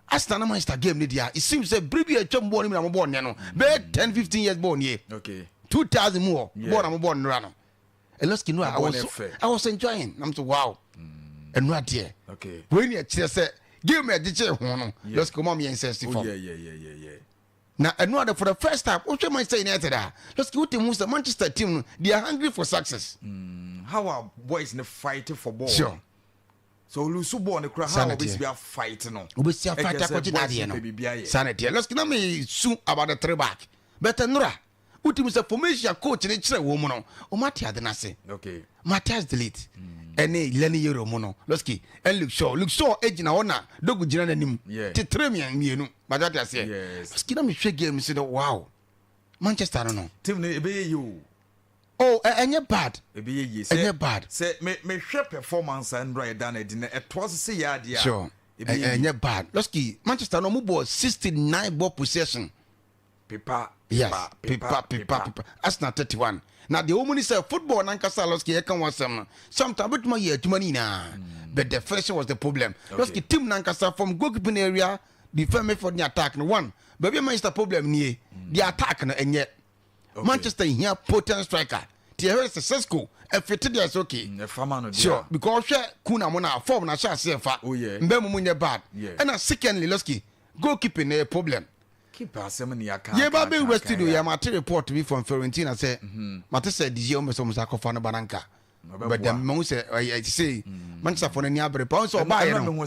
Arsenal ne Manchester game no deɛ a, it seems sɛ bere bi a atwam bɔɔl no mu na mobɔɔ nnɛ no, bɛyɛ 10 15 years bɔɔl nie. 2000 mu hɔ bɔɔl na mobɔɔ nnora no. Eloski no a I was so I was enjoying. I'm so wow. Ɛnu mm. adeɛ. Wei ni ɛkyerɛ sɛ game ɛde kyɛ ho no. Eloski ɔmo yɛn nsɛ si fam. Na ɛnu ade for the first time wohwɛ Manchester United a Eloski wote mu sɛ Manchester team no they are hungry for success. Mm, how our boys ne fight for ball. Sure. So olusu ball ne kura how obesi bi afight no. Obesi afight akɔgye n'adeɛ no. Saa na ɛteɛ. Eloski na mi su about the three back. But nnora. Wotumi sɛ formation a coach no kyerɛ wɔn mu no, wɔn ate ade no ase. Okay. Matthias de Ligt ɛne mm. Lenny Yero mu no, Losky ɛne Luke Shaw. Luke Shaw gyina hɔ na Dogu gyina n'anim. Tetere mmienu. Bàtà ate aseɛ. Yes. Losky na mehwɛ game si no wow. Manchester no no. Team no ebɛyɛ yie o. Oh, ɛnyɛ bad. Ebɛyɛ yie. Ɛnyɛ bad. Sɛ me mehwɛ performance a ndura yɛ dan adi na ɛtoa so sɛ yɛ adeɛ a. Sure. Ɛnyɛ bad. Losky Manchester no ɔmo bɔ 69 ball possession. Pepa, Yes, pepa, pepa, pepa, pepa. Arsenal 31. Na deɛ wɔn ni sɛ football nankasa Losky yɛka ho asɛm no, sometimes wobɛtumi ayɛ adwuma no nyinaa, but the finishing was the problem. Okay. Losky team nankasa from goalkeeping area, defend midfield ne attack no one. Baabi a Manchester problem nie, the attack no ɛnyɛ. Okay. Manchester hia potent striker. Ti ɛhwɛ sɛ Sesko ɛfiti deɛ ɛsɛ okay. Ɛfa ma no deɛ. Sure, because hwɛ Kuna mo na form na hyɛ aseɛ fa. Oh yeah. Mbɛ mu mu nyɛ bad. Yeah. Ɛna secondly Losky goalkeeping na ɛyɛ problem. Keep asɛm ni aka. Yɛba bɛ wura studio yɛ mate report bi from Fiorentina sɛ mate sɛ DJ wɔn bɛ sɛ wɔn nsa akɔfa no ba nanka. But then mahu sɛ ɛyɛ ɛte sɛ Manchester fo no ani abere paa. Ɔn sɛ ɔbaa yɛ no.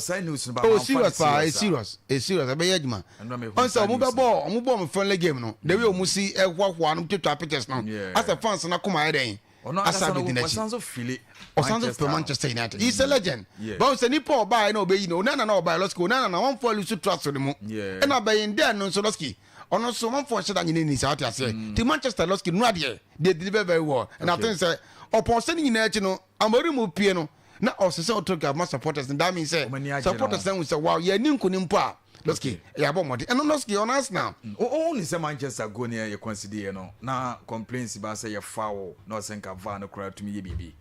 Oh serious paa, it's serious, it's serious. Ɛbɛyɛ adwuma. Ɔn sɛ wɔn bɛ bɔ wɔn bɔ wɔn friendly game no. The way wɔn si ɛhoahoa no twitwa pictures no. Asɛ fans no akoma ayɛ dɛn. Ɔno Asa ankasa no abɛdi n'akyi. ɔsan so fili Ɔsan so fɛ Manchester United. He's a legend. But sɛ nipa ɔbaa yɛ na ɔbɛyi no, Onana na ɔbaa yɛ Losky, Onana na wɔn fɔ lusu trust ne mu. Ɛna bɛyin dɛ no nso Losky, ɔno nso wɔn fɔ nhyɛ da nyina ni saa ɔte aseɛ. Ti Manchester Losky nura deɛ, they deliver very well. And I think sɛ ɔpɔn sɛ ne nyinaa akyi no, Amorim mu pie no, na ɔsɛ sɛ ɔtɔ ma supporters no. That means sɛ supporters na hu sɛ wow yɛ ni nkunim mpo a Losky yɛ abɔ mmɔden. Ɛno Losky ɔno Arsenal. Wohu ne sɛ Manchester goal no yɛ concede yɛ no na complaints ba sɛ yɛ foul na ɔsɛ nka VAR no koraa tumi yɛ biribi.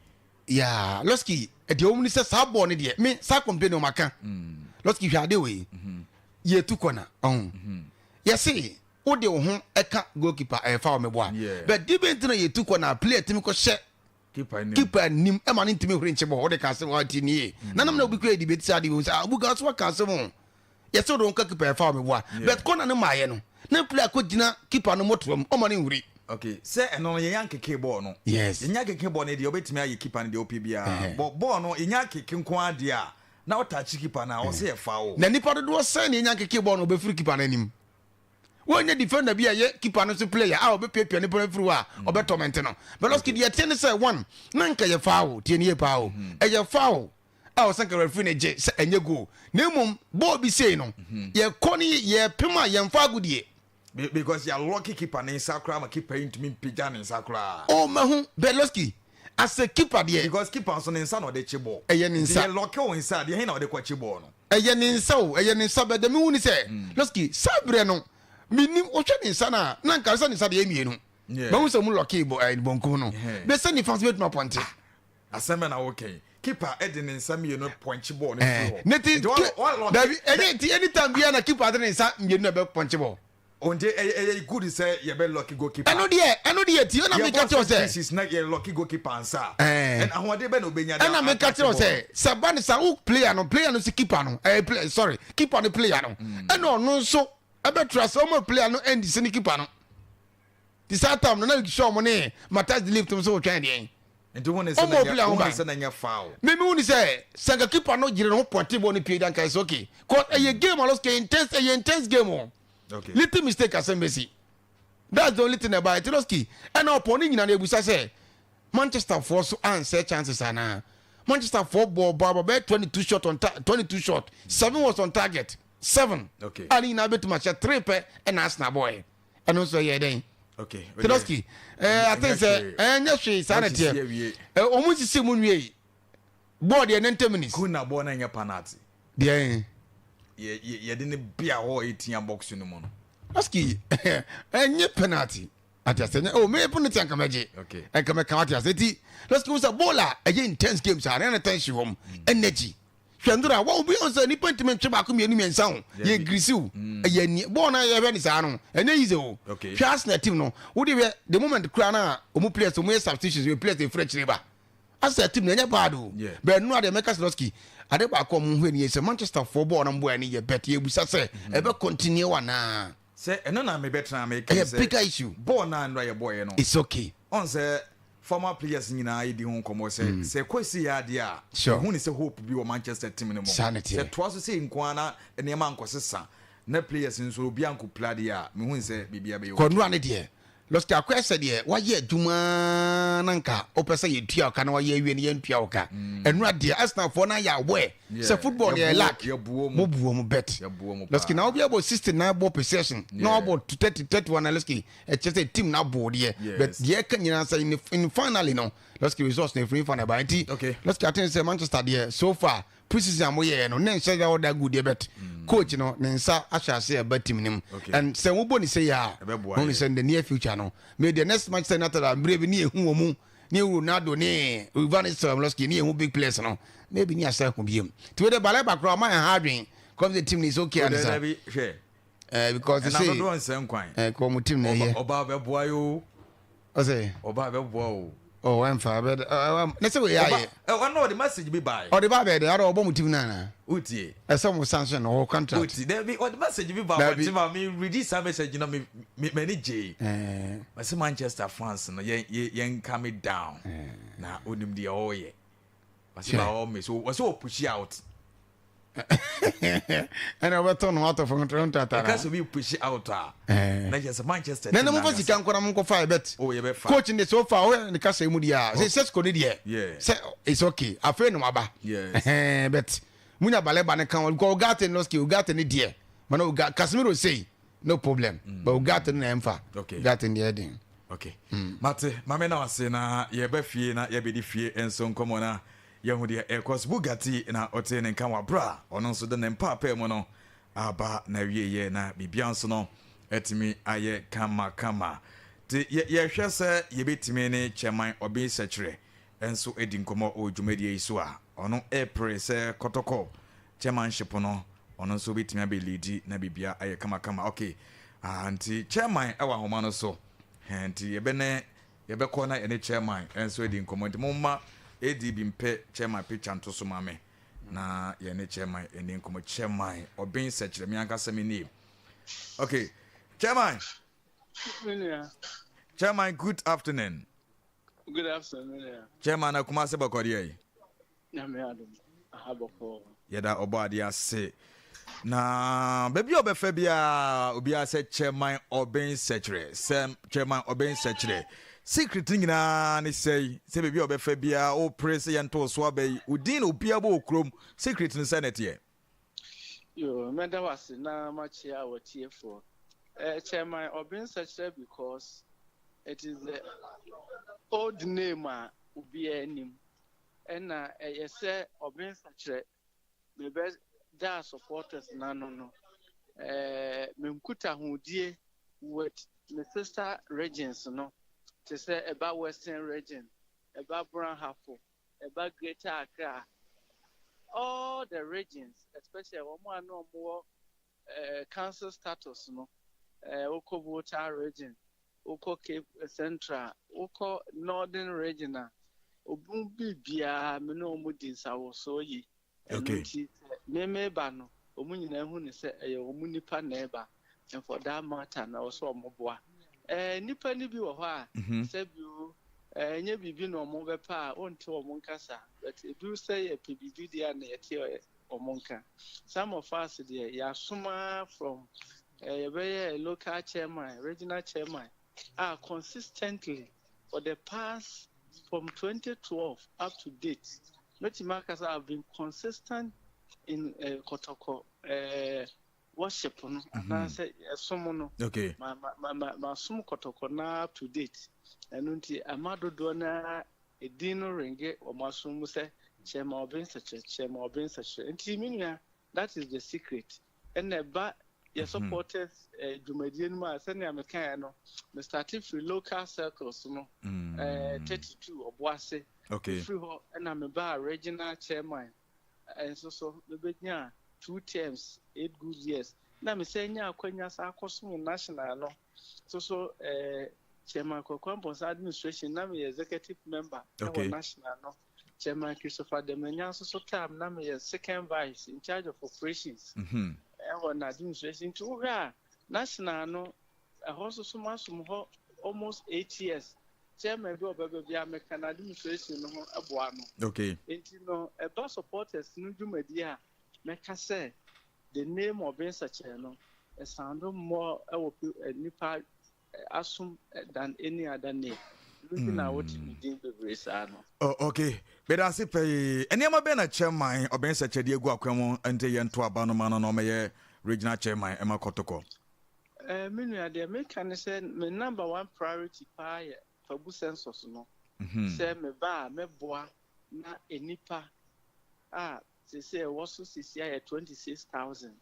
Yeah, Losky deɛ wɔn ni sɛ saa bɔɔl no deɛ me saa complain no wɔn aka. Losky hwɛ ade wei yɛ tu kɔna ɔho yɛse wode wo ho ɛka goalkeeper ɛyɛ foul meboa but di bɛ ntina yɛ tu kɔna player tumi kɔ hyɛ keeper nim ɛma ne ntumi huri nkye bɔ wode ka asɛm ɔte nie na nam na obi kura debate saa de bi sɛ abu ka so ka asɛm o yɛsɛ wode wo nka keeper ɛfa wo meboa but kɔna no maayɛ no na player kɔ gyina keeper no mɔtoa mu ɔma ne nhuri. Okay, sɛ ɛno no yɛnya nkeke bɔɔl no. Yes. Yɛnya keke bɔɔl no deɛ ɔbɛtumi ayɛ keeper no deɛ ɔpɛ biara. Bɔ bɔɔl no yɛnya keke nko ara deɛ a na ɔtaakye keeper no a ɔsɛ yɛ foul. Na nipa dodoɔ sɛn na yɛnya nkeke bɔɔl no ɔbɛfiri keeper no anim? Wonnya defender bi a ɛyɛ keeper no so player a ɔbɛpiapia nipa no afiri hɔ a ɔbɛ torment no. Belosky deɛ ɛteɛ ne sɛ one na nka ɛyɛ foul, tie no yie paa o, ɛyɛ foul a ɔsɛ nka referee no gye sɛ ɛnyɛ goal. Na mmom bɔɔl bi sei no yɛkɔ ne yɛpem a yɛmfa agodie. Because yɛ alɔke keeper ne nsa koraa ma keeper yi ntumi mpagya ne nsa koraa. Oh mahu Belosky as a keeper deɛ. Because keeper nso ne nsa na ɔde kye bɔɔl. Ɛyɛ ne nsa. Nti yɛ lɔke wo nsa a deɛ he na ɔde kɔ kye bɔɔl no? Ɛyɛ ne nsa o, ɛyɛ ne nsa but deɛ mehu ne sɛ, Losky, saa berɛ no, mennim, wohwɛ ne nsa no a, na nka sɛ ne nsa deɛ ɛyɛ mmienu. Mahu sɛ ɔmu lɔkee bɔ, ɛɛ, bonkum no. Bɛ sɛ nifa nso bɛtumi apɔnte. Ah, asɛm bɛ na woka yi? Keeper de ne nsa mmienu pɔnkye bɔɔl no firi hɔ. Ne ti, dabi, ɛnyɛ nti anytime biara na keeper de ne nsa mmienu na ɛbɛ pɔnkye bɔɔl. Oh nti ɛyɛ ɛyɛ good sɛ yɛbɛ lɔki goalkeeper. Ɛno deɛ ɛno deɛ tie ɛna meka kyerɛ wo sɛ. Yɛbɔ set pieces na yɛ lɔki goalkeeper ansa a. Ɛɛ. Ɛna ahoɔden bɛ na obenya de Ɛna meka kyerɛ wo sɛ sɛ ba ne sa wo player no player no si keeper no ɛɛ play sorry keeper no player no ɛna ɔno nso ɛbɛtra sɛ ɔma player no ɛndi sɛ ne keeper no. Ti saa tam no na sɛ ɔmo ne Matthijs de Ligt nso wotwɛn deɛn. Nti wo ne sɛ Ɔmo player ho wo ne ban. sɛ na nyɛ foul. Me me hu ni sɛ sɛ nka keeper no gyere ne ho pɔnte bɔɔl no pie de anka it's okay. Cause ɛyɛ game a lɔs kɛ intense ɛyɛ intense game o. Okay. Little mistake asɛm bɛsi. That's the only thing about it. Tiloski ɛna ɔpɔn ne nyinaa na ebusa sɛ Manchester foɔ so ansɛ chances anaa? Manchester foɔ bɔɔ bɔ abɔ bɛyɛ 22 shot on 22 shot, 7 was on target, 7. Okay. A ne nyinaa bɛtumi ahyɛ 3 pɛ ɛna Arsenal bɔɔɛ. Ɛno nso ɛyɛ dɛn? Okay. Tiloski, I think sɛ ɛnyɛ hwee saa na teɛ. Ɔmo nsisi mu nwie. Bɔɔl deɛ 90 minutes. Kuna bɔɔl na ɛnyɛ penalty. Deɛ yɛ yɛde ne bia hɔ etia box no mu no. Lɔski ɛnyɛ penalty ati ase ɛnyɛ oh me penalty anka mɛgye ɛnka mɛka ati ase ti lɔski wusa bɔɔl a ɛyɛ intense games a ɛna tension wɔm energy hwɛ ndora wɔn obi yɛn sɛ nipa ntumi ntwe baako mmienu mmiɛnsa ho yɛ girisi o ɛyɛ ni bɔɔl na yɛhwɛ ne saa no ɛnyɛ easy o hwɛ Arsenal team no wodi hwɛ the moment kura na wɔn players wɔn yɛ substitutions wɔn players efiri akyire ba. Asɛ team no ɛnyɛ bad o. But ɛno adeɛ mɛka sɛ Losky ade baako a ɔmo hu ani yɛ sɛ Manchester foɔ bɔɔl no mboa ani yɛ bet yɛbusa sɛ ɛbɛ continue anaa. Sɛ ɛno na mebɛtena meka yi sɛ bigger issue. Bɔɔl no a nnora yɛbɔeɛ no. It's okay. Ɔn sɛ former players nyinaa yɛdi ho nkɔmmɔ sɛ sɛ ɛkɔ sei ara deɛ a Sure. yɛhu no sɛ hope bi wɔ Manchester team no mu. Saa na ɛteɛ. Sɛ ɛtoa so sei nko ara na nneɛma ankɔsesa na players nso obiara ankɔpira deɛ a mehu no sɛ biribiara bɛyɛ Kɔ okay. nnora no deɛ Lɔski akɔyɛ sɛ deɛ wayɛ adwuma ara na nka wopɛ sɛ yɛtua wo ka na wayɛ awie no yɛntua wo ka. Ɛno adeɛ Arsenalfoɔ no ayɛ aware sɛ football no yɛ luck. Mobuo mu bet. Lɔski na obi abɔ 69 ball possession na wabɔ 30 31 na Lɔski ɛkyerɛ sɛ team no abɔ deɛ. But deɛ ɛka nyinaa sɛ in finally no Lɔski results no ɛfiri fa na ɛba. Nti Lɔski aten sɛ Manchester deɛ so far Pre-season a moyɛɛ no na nhyɛ da ɔda good deɛ but coach no ne nsa ahyɛ ase ɛba team no mu and sɛ wobɔ ne sei a wɔn sɛ in the near future no may the next Manchester United a mmerɛ bi ne yɛhu wɔn mu ne Ronaldo ne Ivan Stamlovski ne yɛhu big players no maybe ne asa ho biom nti wei de Baleba koraa ɔma yɛn ha adwen kɔm sɛ team no is okay ansa eh, because ɛna say dodoɔ nsɛ nkwan eh, kɔ ɔmo team na ɛyɛ ɔba bɛboa yi o ɔsɛ ɔba bɛboa o oh ɛnfa bɛ ɛ ne sɛ wei ayɛ ɔno ɔde message bi bae ɔde ba bɛɛ de ɔde ɔbɔ mo team na ana wotie ɛsɛ mo sanction no ɔwɔ contract wotie dabi ɔde message bi ba Dabi. abɔnten ma me read saa message no me me m'ani gyee ɛɛ ɔsɛ Manchester fans no yɛn yɛn yɛn calm it down na onim deɛ ɔreyɛ ɔsɛ ba ɔɔ me so ɔsɛ ɔ push out ɛna ɔbɛtɔ no atɔ fam ntata ɛka sɛ obi push out a na kyerɛ sɛ Manchester na mo fa sika nkɔ na mo nkɔ fa bet oh yɛbɛfa coach ne so far ɔyɛ ne kasa mu deɛ a sɛ Sesko ne deɛ sɛ it's okay afei na waba yes bet munya baleba ne kan because Ugarte no skill Ugarte ne deɛ mana Ugarte Casemiro sei no problem mm. but Ugarte no na ɛmfa okay Ugarte ne deɛ den okay mm. mate mame na wase na yɛba fie na yɛbɛdi fie nso nkɔmmɔ na Yɛahu deɛ ɛrekɔ so. Bugatti na ɔtee ne nka wɔ aberɛ a ɔno nso de ne mpaapaa mu no aba n'awieɛ na biribiara nso no atumi ayɛ kamakama. Nti yɛ yɛhwɛ sɛ yɛbɛtumi ne Chairman Obeng Sɛkyerɛ nso adi nkɔmmɔ wɔ dwumadie yi so a, ɔno repere sɛ Kɔtɔkɔ chairmanship no ɔno nso bɛtumi abɛ leadi na biribiara ayɛ kamakama. Okay, ah, nti Chairman wɔ ahoma no so, hɛn nti yɛbɛne Yɛbɛkɔ na yɛne chairman nso adi nkɔmmɔ nti momma ADB mpɛ chairman picture nto so ma me na yɛne chairman ani nkɔmmɔ. Chairman Ɔben Sɛkyerɛ, me ankasa me nie. Okay, chairman. Chairman, good afternoon. Good afternoon. Chairman, Akumase bɔkɔdeɛ yi. Nyame adom, aha bɔkɔɔ. Yɛda Ɔbɔadeɛ ase. Na baabi a ɔbɛfa biara, obiara sɛ Chairman Obeng Sɛkyerɛ, sɛ Chairman Obeng Sɛkyerɛ. Secret no nyinaa ne sɛi, sɛ baabi a ɔbɛfa biara, wopere sɛ yɛnto so aba yi, wo din na obiara bɔ wɔ kurom. Secret no sɛn na ɛteɛ? Yo, mɛda wo ase na makyia w'atiefoɔ. Eh, Chairman Obeng Sɛkyerɛ because it is the old name a obiara nim. Ɛna ɛyɛ sɛ ɔbensakyerɛ mebɛ daa supporters no ano no eh, me nkutahodie with me sister regions no te sɛ ɛba Western region, ɛba Brong-Ahafo, ɛba Greater Accra, all the regions especially wɔn a na wɔn wɔ eh, council status no, eh, wokɔ Volta region, wokɔ Cape Central, wokɔ Northern region a, obi biribiara me ne wɔn di nsawɔsoɔ yi. Ɛno nti sɛ me meba no, wɔn nyinaa hu no sɛ ɛyɛ wɔn nipa na ɛba. And for that matter na ɛwɔ sɛ wɔn boa. Eh, nipa no bi wɔ hɔ a, mm-hmm. sɛ bio, eh, ɛnyɛ biribi na wɔn bɛpɛ a, wonte wɔn nkasa. But edu sɛ yɛpɛ biribi deɛ a na yɛte wɔn nka. Some of us deɛ yɛasom ara from eh, yɛbɛyɛ local chairman, regional chairman. a consistently for the past from 2012 up to date, mɛtumi aka sɛ I've been consistent in eh, Kɔtɔkɔ eh, worship no mhm. anaasɛ ɛsom no. Okay. Ma ma ma masom Kɔtɔkɔ na up to date. Ɛno nti ama dodoɔ no edin no renge wɔn asom mu sɛ Chairman Obeng Sekyere, Chairman Obeng Sekyere. Nti me nua, that is the secret. Ɛna ɛba yɛ mhm. supporters eh, dwumadie no mu a sɛnea mekaeɛ no me starte firi local circles no mm. eh, 32 ɔboase okay. firi hɔ ɛna mebaa regional chairman eh, nso so mebɛnyaa two terms eight good years na mesɛ nya akwanya saa akɔsom national no so so eh, chairman Kwaku Amponsah administration na meyɛ executive member ɛwɔ okay. national no Chairman Christopher Demenya nso so term na meyɛ second vice in charge of operations mhm. ɛwɔ na administration nti wohwɛ a national no ɛhɔ nso so masom hɔ almost eight years chairman bi ɔbɛba bi a meka na administration no ho ɛboa no okay. nti no ɛba supporters no dwumadi a mɛka sɛ the name of Nsakyerɛ no ɛsando more ɛwɔ nipa asom than any other name. Ɛno nti na wote me din bebree saa no. Oh, okay. Meda ase pɛi. Nneɛma bɛn na chairman ɔbɛn sɛkyɛde agu akwan mu nti yɛnto aba no ma no na ɔmɛyɛ regional chairman ɛma kɔtɔkɔ? Eh, me nua deɛ meka ne sɛ me number one priority paa yɛ fabu census no. Mhm. Sɛ meba a mɛboa na nnipa a sese ɛwɔ so sisi ayɛ 26,000.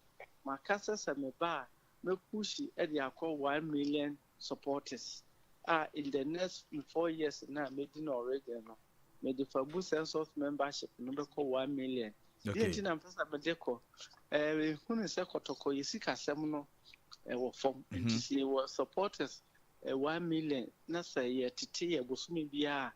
Maka sɛ sɛ meba a mɛ push de akɔ 1 million supporters a in the next 4 years na medi no already no, mede fabu census membership no bɛkɔ 1 million. Deɛ nti na mpɛ sɛ mede kɔ, ehunu sɛ Kɔtɔkɔ yɛ sikasɛm no ɛwɔ fam. Nti sɛ yɛwɔ supporters 1 million na sɛ yɛtete yɛ bosome biara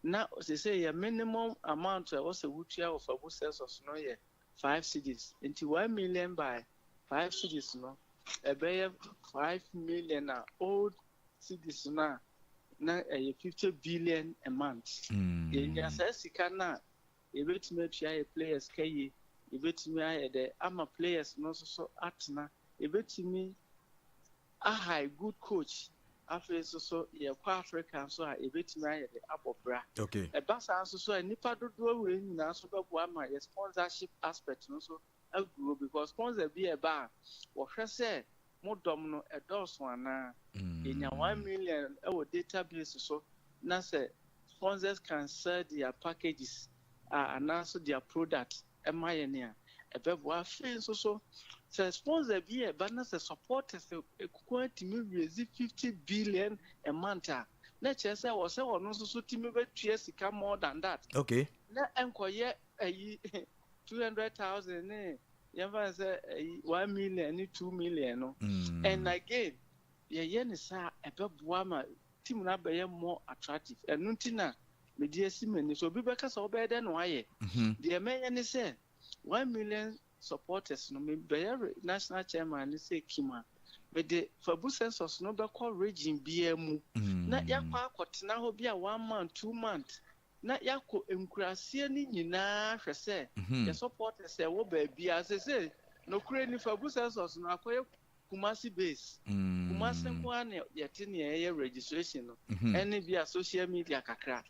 na sɛ yɛ minimum amount a ɛwɔ sɛ wotua wɔ fabu census no yɛ 5 cedis, nti 1 million by 5 cedis no ɛbɛyɛ 5 million a old cedis no a na ɛyɛ 50 billion a month. Yɛnya saa sika no a, yɛbɛtumi atua yɛ players ka yie, yɛbɛtumi ayɛ dɛ ama players no nso so atena, yɛbɛtumi ahire good coach. Afei nso so yɛkɔ Africa nso a, yɛbɛtumi ayɛ dɛ abɔ bra. Ɛba saa nso so a, nipa dodoɔ wei nyinaa nso bɛboa ma yɛ sponsorship aspect no nso agrow, because sponsor bi a ɛba a, wɔhwɛ sɛ mo dɔm no ɛdɔɔso anaa. Yɛnya 1 million ɛwɔ database so na sɛ sponsors can sell their packages a anaasɛ their product ɛma yɛn a, ɛbɛboa. Afei nso so sɛ sponsor bi a ɛba na sɛ supporters kuku atumi raise 50 billion a month a, na kyerɛ sɛ wɔ sɛ ɔno nso so tumi bɛtua sika more than that na ɛnkɔyɛ ayi 200,000 ne yɛmfa no sɛ ayi 1 million ne 2 million no. And again, yɛyɛ ne saa, ɛbɛboa ma team no abɛyɛ more attractive. Ɛno nti na mede asi m'ani so. Obi bɛka sɛ wobɛyɛ dɛ na wayɛ deɛ mɛyɛ ne sɛ 1 million supporters no, mebɛyɛ national chairman ne sɛ kim a mede fabu census no bɛkɔ region biara mu na yɛakɔ akɔtena hɔ bi a one month, 2 month, na yɛakɔ nkuraseɛ no nyinaa hwɛ sɛ yɛ supporters ɛwɔ baabiara. Sɛ sɛ nokorɛ ni, fabu census no akɔyɛ Kumasi base. Kumasi nko ara na yɛte nea ɛyɛ registration no ɛne bi a social media kakra.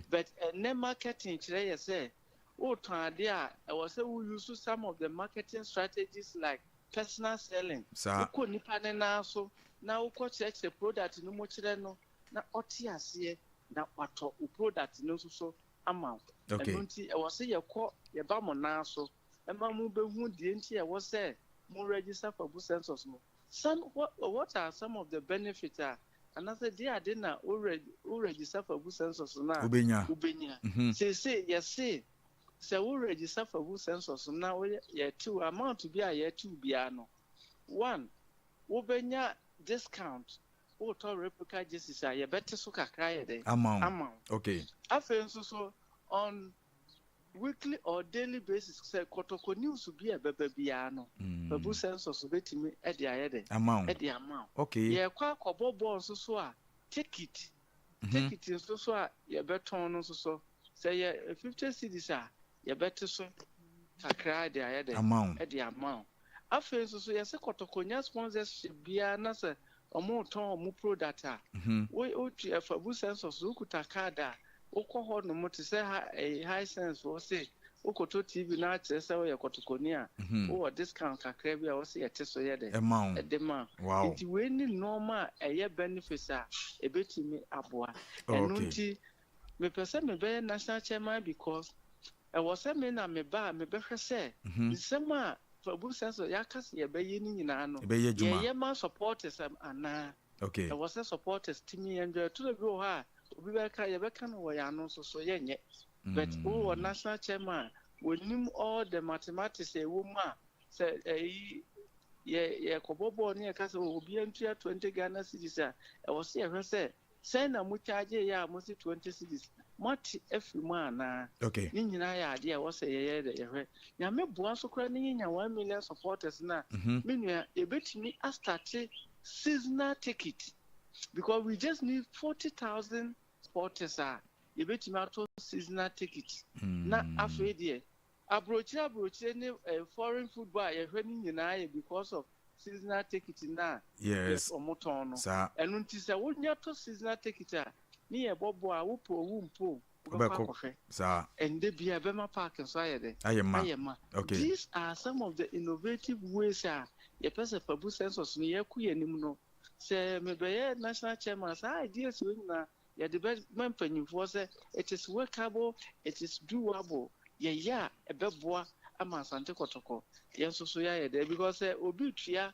But ɛnɛ marketing kyerɛ yɛ sɛ wotɔn adeɛ a, ɛwɔ sɛ wo use some of the marketing strategies like personal selling. Wokɔ nipa ne nan so na wokɔ kyerɛkyerɛ product no mu kyerɛ no na ɔte aseɛ na watɔ wo product no nso so ama wo. Ɛno nti ɛwɔ sɛ yɛkɔ yɛba mo nan so ɛma mo bɛhu deɛ nti ɛwɔ sɛ mo register for bu census no. Some what are some of the benefits a anaasɛ deɛ ade na wo register for bu census no a wobɛnya? Wobɛnya. Seesei yɛse sɛ wo register for bu census no na woyɛ yɛtew amount bi a yɛtew biara no, one, wobɛnya discount. Wotɔ replica jerseys a, yɛbɛte so kakra yɛ dɛ ama wo. Ama wo. Afei nso so on weekly or daily basis, sɛ Kɔtɔkɔ news bi a ɛbɛba biara no, fabu census bɛtumi de ayɛ dɛ ama wo. De ama wo. Yɛkɔ akɔbɔ bɔɔl nso so a, ticket ticket nso so a yɛbɛtɔn no nso so, sɛ yɛ 50 cedis a, yɛbɛte so kakra de ayɛ dɛ ama wo. De ama wo. Afei nso so yɛsɛ Kɔtɔkɔ nya sponsorship biara na sɛ Wɔretɔn wɔn product a, wo wotua Fabu census wokuta card a, wokɔ hɔ nom te sɛ ha ɛyi Hisense foɔ se wokɔtɔ TV na akyerɛ sɛ woyɛ kɔtɔkɔni a, wowɔ discount kakra bi a wɔse yɛte so yɛ dɛ Ɛma wo. ɛde ma wo. Wow. Nti wei ne nnoɔma a ɛyɛ benefits a ɛbɛtumi aboa. Ɛno Okay. nti mepɛ sɛ mebɛyɛ national chairman because Ɛwɔ sɛ me na meba a mebɛhwɛ sɛ nsɛm a Fabu Census yɛaka sɛ yɛbɛyɛ no nyinaa no, Ɛbɛyɛ adwuma. yɛyɛ ma supporters anaa. Okay. Ɛwɔ sɛ supporters tumi enjoy. Ɛtɔ da bi wɔ hɔ a, obi bɛka, yɛbɛka no wɔ yɛn ano nso so, yɛnyɛ. But wowɔ national chairman a, wɔnim all the mathematics a ɛwɔ mu a, sɛ ɛyi yɛ yɛkɔbɔ bɔɔl ne yɛka sɛ oh, obiara ntua 20 Ghana cedis a, ɛwɔ sɛ yɛhwɛ sɛ Sɛn na mo charge yɛ a mose 20 cedis moate afiri mu anaa? Okay. Ne nyinaa yɛ adeɛ a ɛwɔ sɛ yɛyɛ dɛ yɛhwɛ. Nyame boa nso koraa ne yɛnya 1 million supporters no a, me nua yɛbɛtumi astarte seasonal ticket because we just need 40,000 supporters a yɛbɛtumi atɔ seasonal ticket na afei deɛ Abrokyire abrokyire ne foreign football a yɛhwɛ no nyinaa yɛ because of seasonal ticket no a Yes. wɔn tɔn no. Saa. Ɛno nti sɛ wonya tɔ seasonal ticket a ne yɛ bɔ bɔ a wopɛ o wompɛ o wobɛkɔ Wobɛkɔ. akɔhwɛ. Saa. Ɛndɛ bia ɛbɛma park nso ayɛ dɛ? Ayɛ ma. Ayɛ ma. Okay. These are some of the innovative ways a yɛpɛ sɛ Fabu census no yɛkɔ yɛn anim no. Sɛ mebɛyɛ national chairman a saa ideas wei nyinaa Yɛde bɛma mpanyimfoɔ sɛ it is workable, it is doable, yɛyɛ a ɛbɛboa ama Asante Kɔtɔkɔ yɛn nso so yɛayɛ dɛ because sɛ obi tua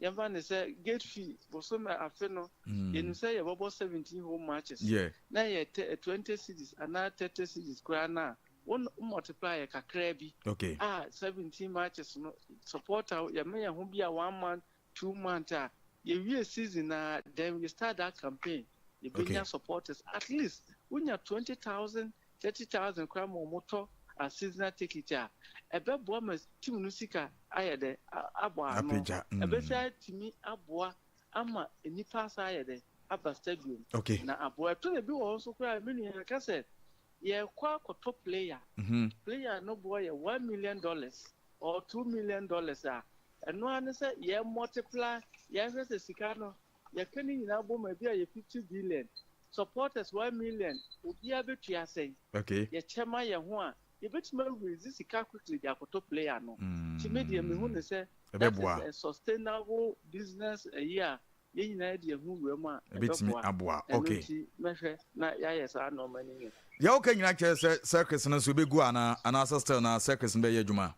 yɛmfa ne sɛ gate fee bosome afe no yɛnim sɛ yɛbɛbɔ 17 home matches Yeah. na yɛ 20 cedis anaa 30 cedis koraa no a wo multiply yɛ kakraa bi Okay. a 17 matches no supporter yɛma yɛn ho bi a one month 2 months a yɛwie season a then we start that campaign yɛbɛnya Okay. supporters at least wonya 20,000 30,000 koraa ma wɔtɔ a seasonal ticket a ɛbɛboa ma team no sika ayɛ dɛ abɔ ano Apagya, ɛbɛsɛ atumi aboa ama nnipa asa ayɛ dɛ aba stadium Okay. na aboa ɛtɔ da bi wɔ hɔ nso koraa me nua yɛka sɛ yɛkɔ akɔtɔ player player no boɔ yɛ $1 million or $2 million a ɛno ara ne sɛ yɛ multiply yɛhwɛ sɛ sika no yɛka ne nyinaa bɔ ma bi a yɛ 50 billion, supporters 1 million, obiara bɛtua sɛn? Okay. Yɛkyɛ ma yɛn ho a yɛbɛtumi awurezi sika quickly de akɔtɔ player no. Nti me deɛ mehu ne sɛ that is Ɛbɛboa. a sustainable business ɛyi a yɛn nyinaa de yɛn ho wura mu a Ɛbɛtumi ɛbɛboa. aboa. Ɛno Okay. nti mɛhwɛ na yɛayɛ saa nneɛma no nyinaa. Deɛ woka nyinaa kyerɛ sɛ circus no nso bɛgu anaa anaasɛ still na circus no bɛyɛ adwuma?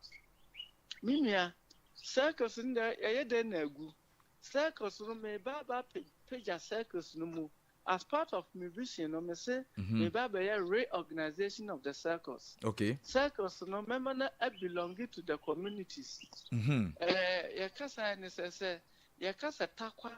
Me nua, circus no deɛ ɛyɛ dɛn na agu? Circus no meba aba pagya circus no mu as part of my vision no, me se meba abɛyɛ reorganization of the circus. Okay. Circus no mɛma no belong to the communities. Ɛɛ yɛkasa ne sɛ yɛka sɛ Takwa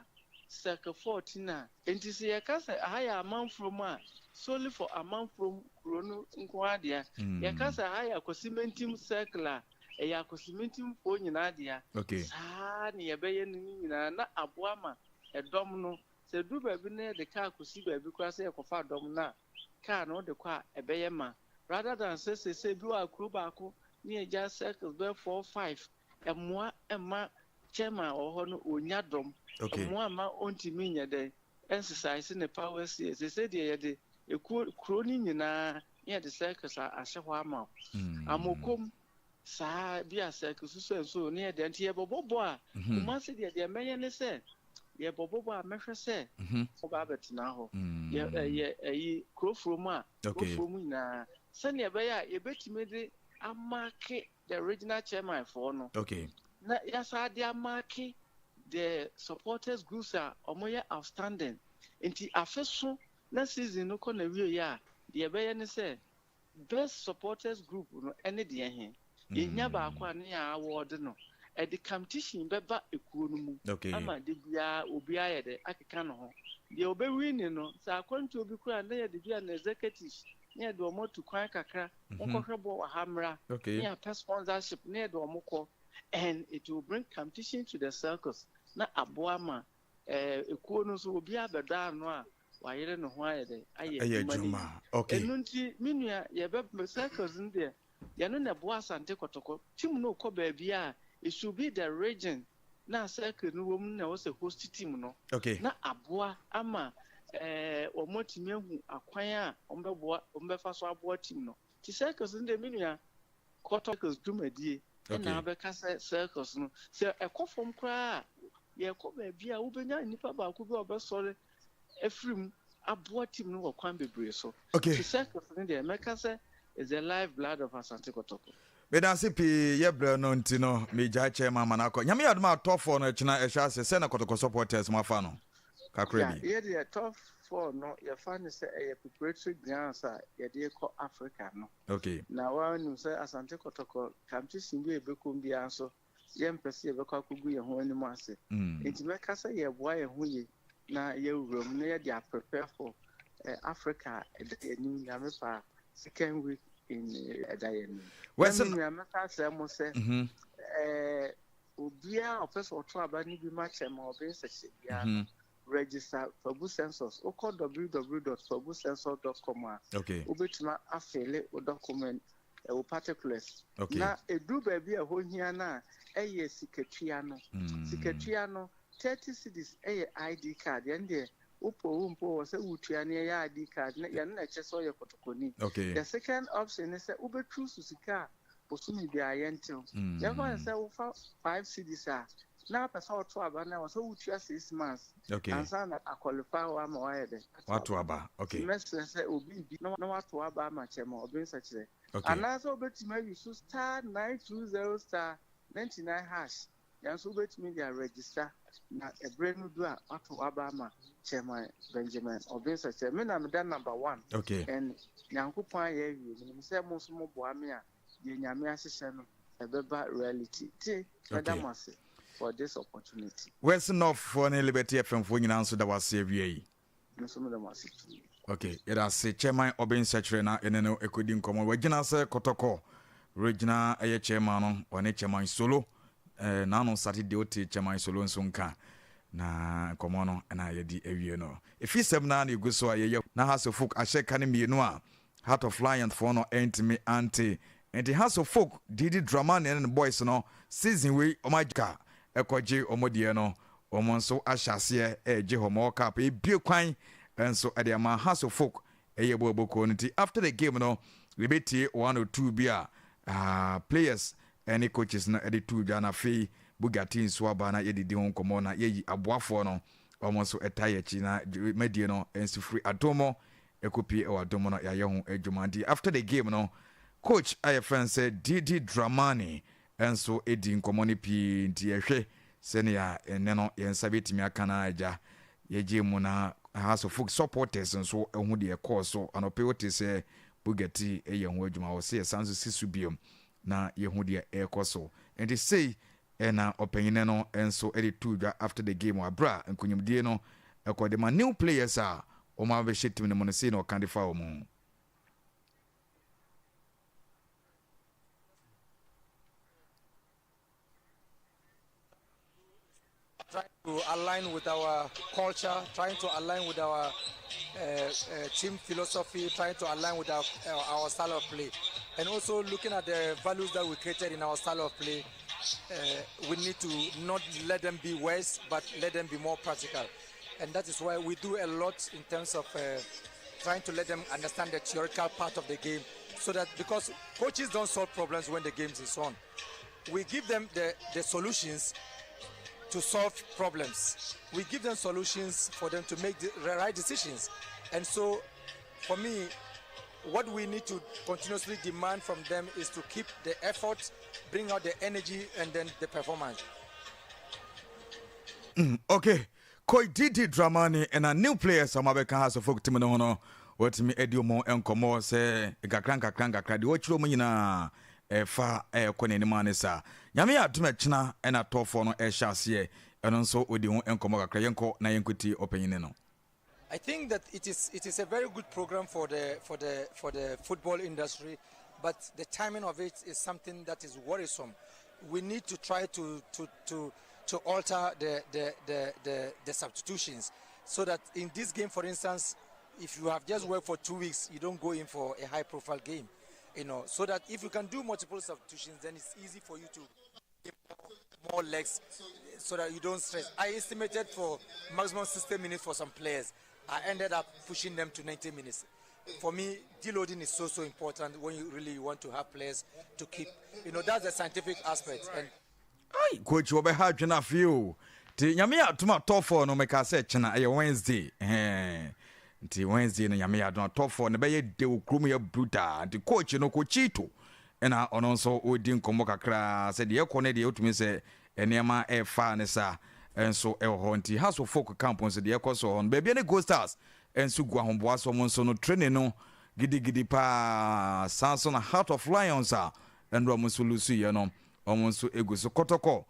Circle 14 a, nti sɛ yɛka sɛ aha yɛ Amanfurom a, solely for Amanfurom kuro no nko adeɛ. Yɛka sɛ aha yɛ Akosimentim Circle a, ɛyɛ Akosimentimfoɔ nyinaa dea. Okay. Saa ne yɛbɛyɛ no ne nyinaa na aboa ma ɛdɔm no sɛ duru baabi na yɛde kaa kɔsi baabi koraa sɛ yɛkɔfa dɔm no a, kaa no wode kɔ a ɛbɛyɛ ma rather than sɛ sɛsɛ bi wɔ akuro baako ne yɛgya circles bɛyɛ four five, ɛmmoa ɛma chairman a ɔwɔ hɔ no ɔnya dɔm. Okay. Ɛmmoa ma ɔntumi nyɛ dɛn exercise ne powers yɛ sɛsɛ deɛ yɛde ekuo kuro no nyinaa ne yɛde circles ahyɛ hɔ ama wo. Amokom saa bi a circle soso nso ne yɛde nti yɛbɛbɔ bɔ a Kumasi deɛ mɛyɛ ne sɛ yɛbɛbɔ bɔ a mɛhwɛ sɛ wɔba abɛtena hɔ yɛ ɛyɛ ɛyi kurofuro mu a kurofuro mu nyinaa sɛnea ɛbɛyɛ a yɛbɛtumi de amark the regional chairman foɔ no na yɛasa de amark the supporters groups a wɔyɛ outstanding. Nti afe so na season no kɔ na wie yɛ a, deɛ ɛbɛyɛ ne sɛ best supporters group no ɛne deɛ he yɛnya baako a ne yɛ award no, ɛde competition bɛba ekuo no mu ama de biara obiara yɛ dɛ akeka ne ho. Deɛ ɔbɛwin no sɛ akwantuo bi koraa na yɛde bi a na executives ne yɛde wɔn atu kwan kakra, wɔnkɔhwɛ bɔ wɔ ha mmra ne yɛapɛ sponsorship ne yɛde wɔn kɔ, and it will bring competition to the circles na aboa ma ekuo no nso obiara bɛdɔ ano a wayere ne ho ayɛ dɛ ayɛ Ɛyɛ adwuma no adwuma. yie. Okay. Ɛno nti me nua yɛbɛ circles no deɛ yɛno na ɛboa Asante Kɔtɔkɔ team no kɔ baabi a it should be the region. na circle no wɔ mu no na ɛwɔ sɛ host team no okay. na aboa ama eh, wɔn atumi ahu akwan a wɔbɛboa wɔbɛfa so aboa team no. Ti circles no deɛ me nua kɔtɔ circles dwumadie ɛna abɛka sɛ circles no sɛ ɛkɔ fam koraa a yɛkɔ baabi a wobɛnya nnipa baako bi a ɔbɛsɔre afiri mu aboa team no wɔ kwan bebree so. Okay. Ti circles no deɛ mɛka sɛ is the life blood of Asante Kɔtɔkɔ. Medase pii yɛ brɛ no nti no megyae kyɛ ma ama no akɔ. Nyame yɛ adom a top 4 no ɛkyena ɛhyɛ ase sɛ na Kɔtɔkɔ supporters mo afa no kakra Yeah, bi. yɛ deɛ top 4 no yɛfa no sɛ ɛyɛ preparatory grounds a yɛde rekɔ Africa no. Okay. Na woanim sɛ Asante Kɔtɔkɔ competition bi a yɛbɛkɔ mu biara nso yɛmpɛ sɛ yɛbɛkɔ akɔgu yɛn ho anim ase. Nti mɛka sɛ yɛreboa yɛn ho yie na yɛawura mu na yɛde a prepare for eh, Africa a ɛda yɛn anim Nyame pɛ a second week in eh, ɛda yɛn anim. Na Wɛsɛ me nua mɛka akyerɛ mo sɛ mm-hmm. eh, obiara a ɔpɛ sɛ ɔto aba no bi ma kyɛ ma ɔbɛnsɛkyɛ biara no register Fabu Census. Wokɔ www.fabucensus.com a, Okay. wobɛtumi afele wo document, wo particulars. Okay. Na ɛduru baabi a ɛhɔ hia no a, ɛyɛ sikatua no. Sikatua no, 30 cedis yɛ ID card. Yɛn deɛ, wopɛ o wompɛ o, wɔ sɛ wotua na yɛyɛ ID card. Na yɛno na ɛkyerɛ sɛ ɔyɛ kotokoni. Okay. The second option ne sɛ wobɛchoose sika a bosome biara yɛntew. Yɛmfa no sɛ wofa 5 cedis a, na apɛ sɛ ɔto aba no a, ɛwɔ sɛ wotua 6 months Okay. ansa na aqualify wo ama woayɛ dɛn? Ato Wato aba. aba. Okay. Nti mɛsrɛ sɛ obi bi na wato aba ama kyɛ ma ɔbɛnsakyerɛ. Okay. Anaasɛ wobɛtumi ayi so star 920 star 99 hash. Yɛn nso wobɛtumi de aregister na ɛberɛ no du a wato aba ama Chairman Benjamin Ɔbɛnsakyerɛ. Me na meda number one. Okay. And Nyankopɔn ayɛ awie. Menim sɛ mo nso moboa me a deɛ Nyame ahyehyɛ no ɛbɛba reality. Nti mɛda Okay. mo ase for this opportunity. West North foɔ ne Liberty FM foɔ nyinaa nso da wo ase awia yi. Me nso meda mo ase pii. Ok, yɛda ase Chairman Obeng Sɛkyerɛ na yɛne no ɛkɔdi nkɔmmɔ. Wagyina sɛ Kɔtɔkɔ regional ɛyɛ Chairman no, ɔne Chairman Solo. Eh, n'ano Saturday wote Chairman Solo nso nka. Na nkɔmmɔ no na yɛde awie no. Ɛfi sɛm no ara na ɛgu so a yɛyɛ. Na Hearts of Oak ahyɛ ka no mmienu a Heart of Lions foɔ no ɛntumi ante. Nti Hearts of Oak Didi Dramani ne ne boys no season wei wɔn agye ka ɛkɔgye wɔn deɛ no wɔn nso ahyɛ aseɛ ɛregye Homor Cup ebue kwan nso ɛde ama Hearts of Oak ɛyɛ bɔ ɛbɔkuo no nti after the game no yɛbɛtie one or two bi a ah, players ɛne coaches no ɛde too dwa na afei Bugatti nso aba na yɛdidi ho nkɔmmɔ na yɛyi aboafoɔ no wɔn nso ɛta yɛ akyi na dwumadie no nso firi Adomo ɛkɔpie wɔ adom no yɛayɛ ho adwuma nti after the game no coach a yɛfrɛ no sɛ Didi Dramani nso di nkɔmmɔ no pii nti yɛhwɛ sɛnea ɛnɛ no yɛn nsa bɛtumi aka no agya yɛgye mu na Hearts of Oak supporters nso ho deɛ ɛkɔɔ so anɔpɛ wote sɛ Bugatti yɛ ho adwuma wɔ sɛ yɛsan nso si so biom na yɛhu deɛ ɛrekɔ so nti sei Ɛna ɔpanyin no nso de too dwa after the game wɔ aberɛ a nkunyimdie no kɔ de ma new players a wɔn abɛhyɛ team no mu no sei na ɔka de fa wɔn ho. Trying to align with our culture, trying to align with our uh, uh, team philosophy, trying to align with our, uh, our style of play. And also looking at the values that we created in our style of play, uh, we need to not let them be worse, but let them be more practical. And that is why we do a lot in terms of uh, trying to let them understand the theoretical part of the game so that because coaches don't solve problems when the game is on we give them the, the solutions to solve problems. We give them solutions for them to make the right decisions. And so, for me, what we need to continuously demand from them is to keep the effort, bring out the energy, and then the performance. Mm, okay. Koi Didi Dramani ɛna new players a wɔabɛka Hearts of Oak team no ho no wɔatumi adi wɔn nkɔmmɔ sɛ nkakra nkakra nkakra deɛ wɔkyerɛ wɔn nyinaa ɛfa ɛrekɔ n'anim a ne saa. Nyame yɛ adom ɛkyena ɛna tɔfoɔ no ɛhyɛ aseɛ ɛno nso wɔdi ho nkɔmmɔ kakra yɛnkɔ na yɛnkɔtie ɔpanyini no. I think that it is it is a very good program for the for the for the football industry, but the timing of it is something that is worrisome. We need to try to to to to alter the the the the, the substitutions so that in this game, for instance, if you have just worked for two weeks, you don't go in for a high profile game, you know, so that if you can do multiple substitutions, then it's easy for you to. more legs so that you don't stress. I estimated for maximum 60 minutes for some players. I ended up pushing them to 90 minutes. For me, deloading is so, so important when you really want to have players to keep, you know, that's the scientific aspect. And Ai coach wɔbɛha adwene afei o. Nti nyame yɛ adom a top 4 no mekaa sɛ kyena ɛyɛ Wednesday ɛhɛn nti Wednesday no nyame yɛ adom a top 4 no bɛyɛ de wɔ kurom yɛ brutal nti coach no Cochito ɛna ɔno nso ɔredi nkɔmmɔ kakra sɛ deɛ ɛkɔ no deɛ wotumi sɛ nneɛma ɛfa ne sa nso ɛwɔ hɔ nti House of Folk camp nso deɛ ɛkɔ so hɔ no baabi ne Gold Stars nso gu ahoboa so ɔmo nso no training no gidigidi paa saa nso na Heart of Lions a ɛnora ɔmo nso lusu yɛ no Wɔn nso gu so. Kɔtɔkɔ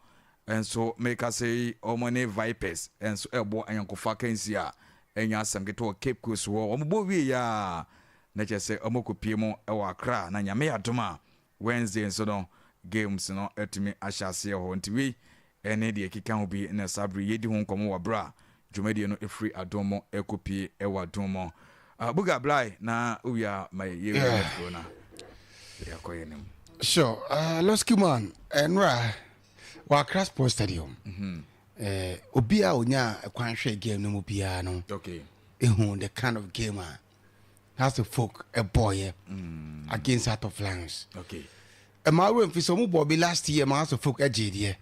nso mekasa yi wɔn ne Vipers nso rebɔ ayɔnkofa akansi a ɛnyɛ asɛm ketewa wɔ Cape Coast hɔ. Wɔn bɔ wie yɛ a na kyerɛ sɛ wɔn kɔpie mu wɔ Accra na Nyame yɛ adom a Wednesday nso no games no atumi ahyɛ aseɛ hɔ. Nti wei ɛne deɛ ɛkeka ho bi na saa bere yɛdi ho nkɔmmɔ wɔ berɛ a dwumadie no ɛfiri adom mu ɛkɔpie ɛwɔ adom mu. Uh, Buga Blai na wowie a ma yɛwie yeah. kuro na yɛakɔ yɛ anim. Sure, uh, Losky man, ɛnora wɔ Accra Sports Stadium. Mm -hmm. uh, obi a onya kwan hwɛ game no mu biara no. Okay. Ehu the kind of game a House of Folk ɛbɔɔyɛ mm. against Heart of Lions. Okay. Ɛma awura mfi sɛ ɔmo bɔɔ bi last year ma House of Folk ɛgye deɛ.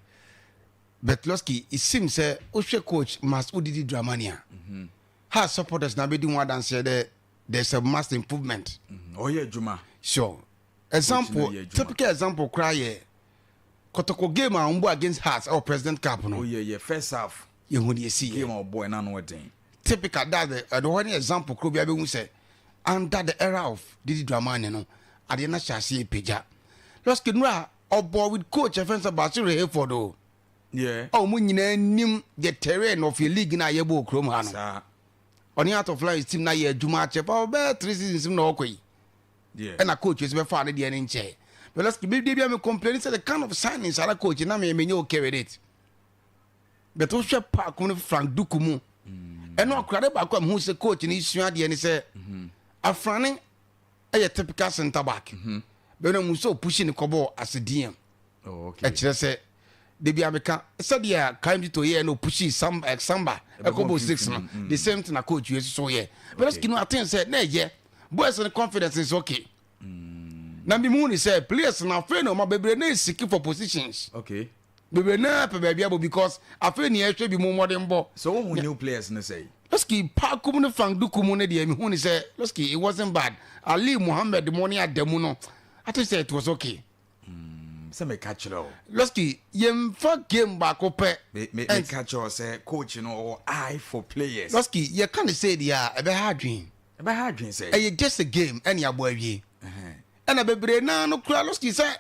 But Losky, it seems sɛ wohwɛ coach Mas Udidi Dramani a. Mm -hmm. Ha supporters na bɛdi ho adanseɛ dɛ there's a mass improvement. Mm, ɔyɛ adwuma. Sure. Example, typical example koraa yɛ Kɔtɔkɔ game a wɔn bɔ against Hearts ɛwɔ President Cup no. Oh yeah, yeah, first half. Yɛhu deɛ ɛsi yɛ. Game a ɔbɔ ɛna no ɔden. Typical, that's the ɛde hɔ ne example koro bi abɛhu sɛ under the era of Didi Dramani no adeɛ no ahyɛ aseɛ pagya. Lɔski nura ɔbɔ with coach ɛfɛn sɛ Basir Hayford o. Yeah. A wɔn nyinaa nim the terrain of your league na yɛbɔ wɔ kurom ha no. Saa. Ɔne Heart of Lions team na yɛ adwuma akyɛ pa ɔbɛyɛ three seasons mu na ɔkɔ yi. Yeah. Ɛna coach nso bɛfa ne deɛ ne nkyɛn. But let's bi de bi a me complain sɛ the kind of signings ara coach na me me nyɛ okay with it. But wohwɛ park mu no Frank Duku mu. Ɛno akorade baako a mehu sɛ coach no sua adeɛ ne sɛ afrane ɛyɛ typical center back. Bɛn na mu sɛ opushi ne kɔbɔɔ as a DM. Oh, okay. Ɛkyerɛ sɛ debi ameka sɛdeɛ Karim Zito yɛɛ no opushi Samba, eh, Samba ɛkɔbɔ six no the same thing na coach yɛ soso yɛ. But okay. no I think sɛ na ɛyɛ boys no confidence is okay. Na mi mu ni sɛ players na afei na ɔma bebree na esiki for positions. Okay. Bebree na pɛ baabi abɔ because afei ni ɛhwɛ bi mu mmɔden bɔ. So wohu new players no sɛ? Lɔski Pakum ne Frank Duku mu ne deɛ mi hu ni sɛ Lɔski it wasn't bad. Ali Muhammed mu ne Adamu no I think sɛ it was okay. Mm, sɛ meka kyerɛ o. Lɔski yɛmfa game baako pɛ. Me me meka kyerɛ o sɛ coach no ɔwɔ eye for players. Lɔski yɛka ne sɛ deɛ a ɛbɛha adwene. Ɛbɛha adwene sɛ. Ɛyɛ just a game ɛne abɔ awie. Ɛna bebree naa no kura Lɔski sɛ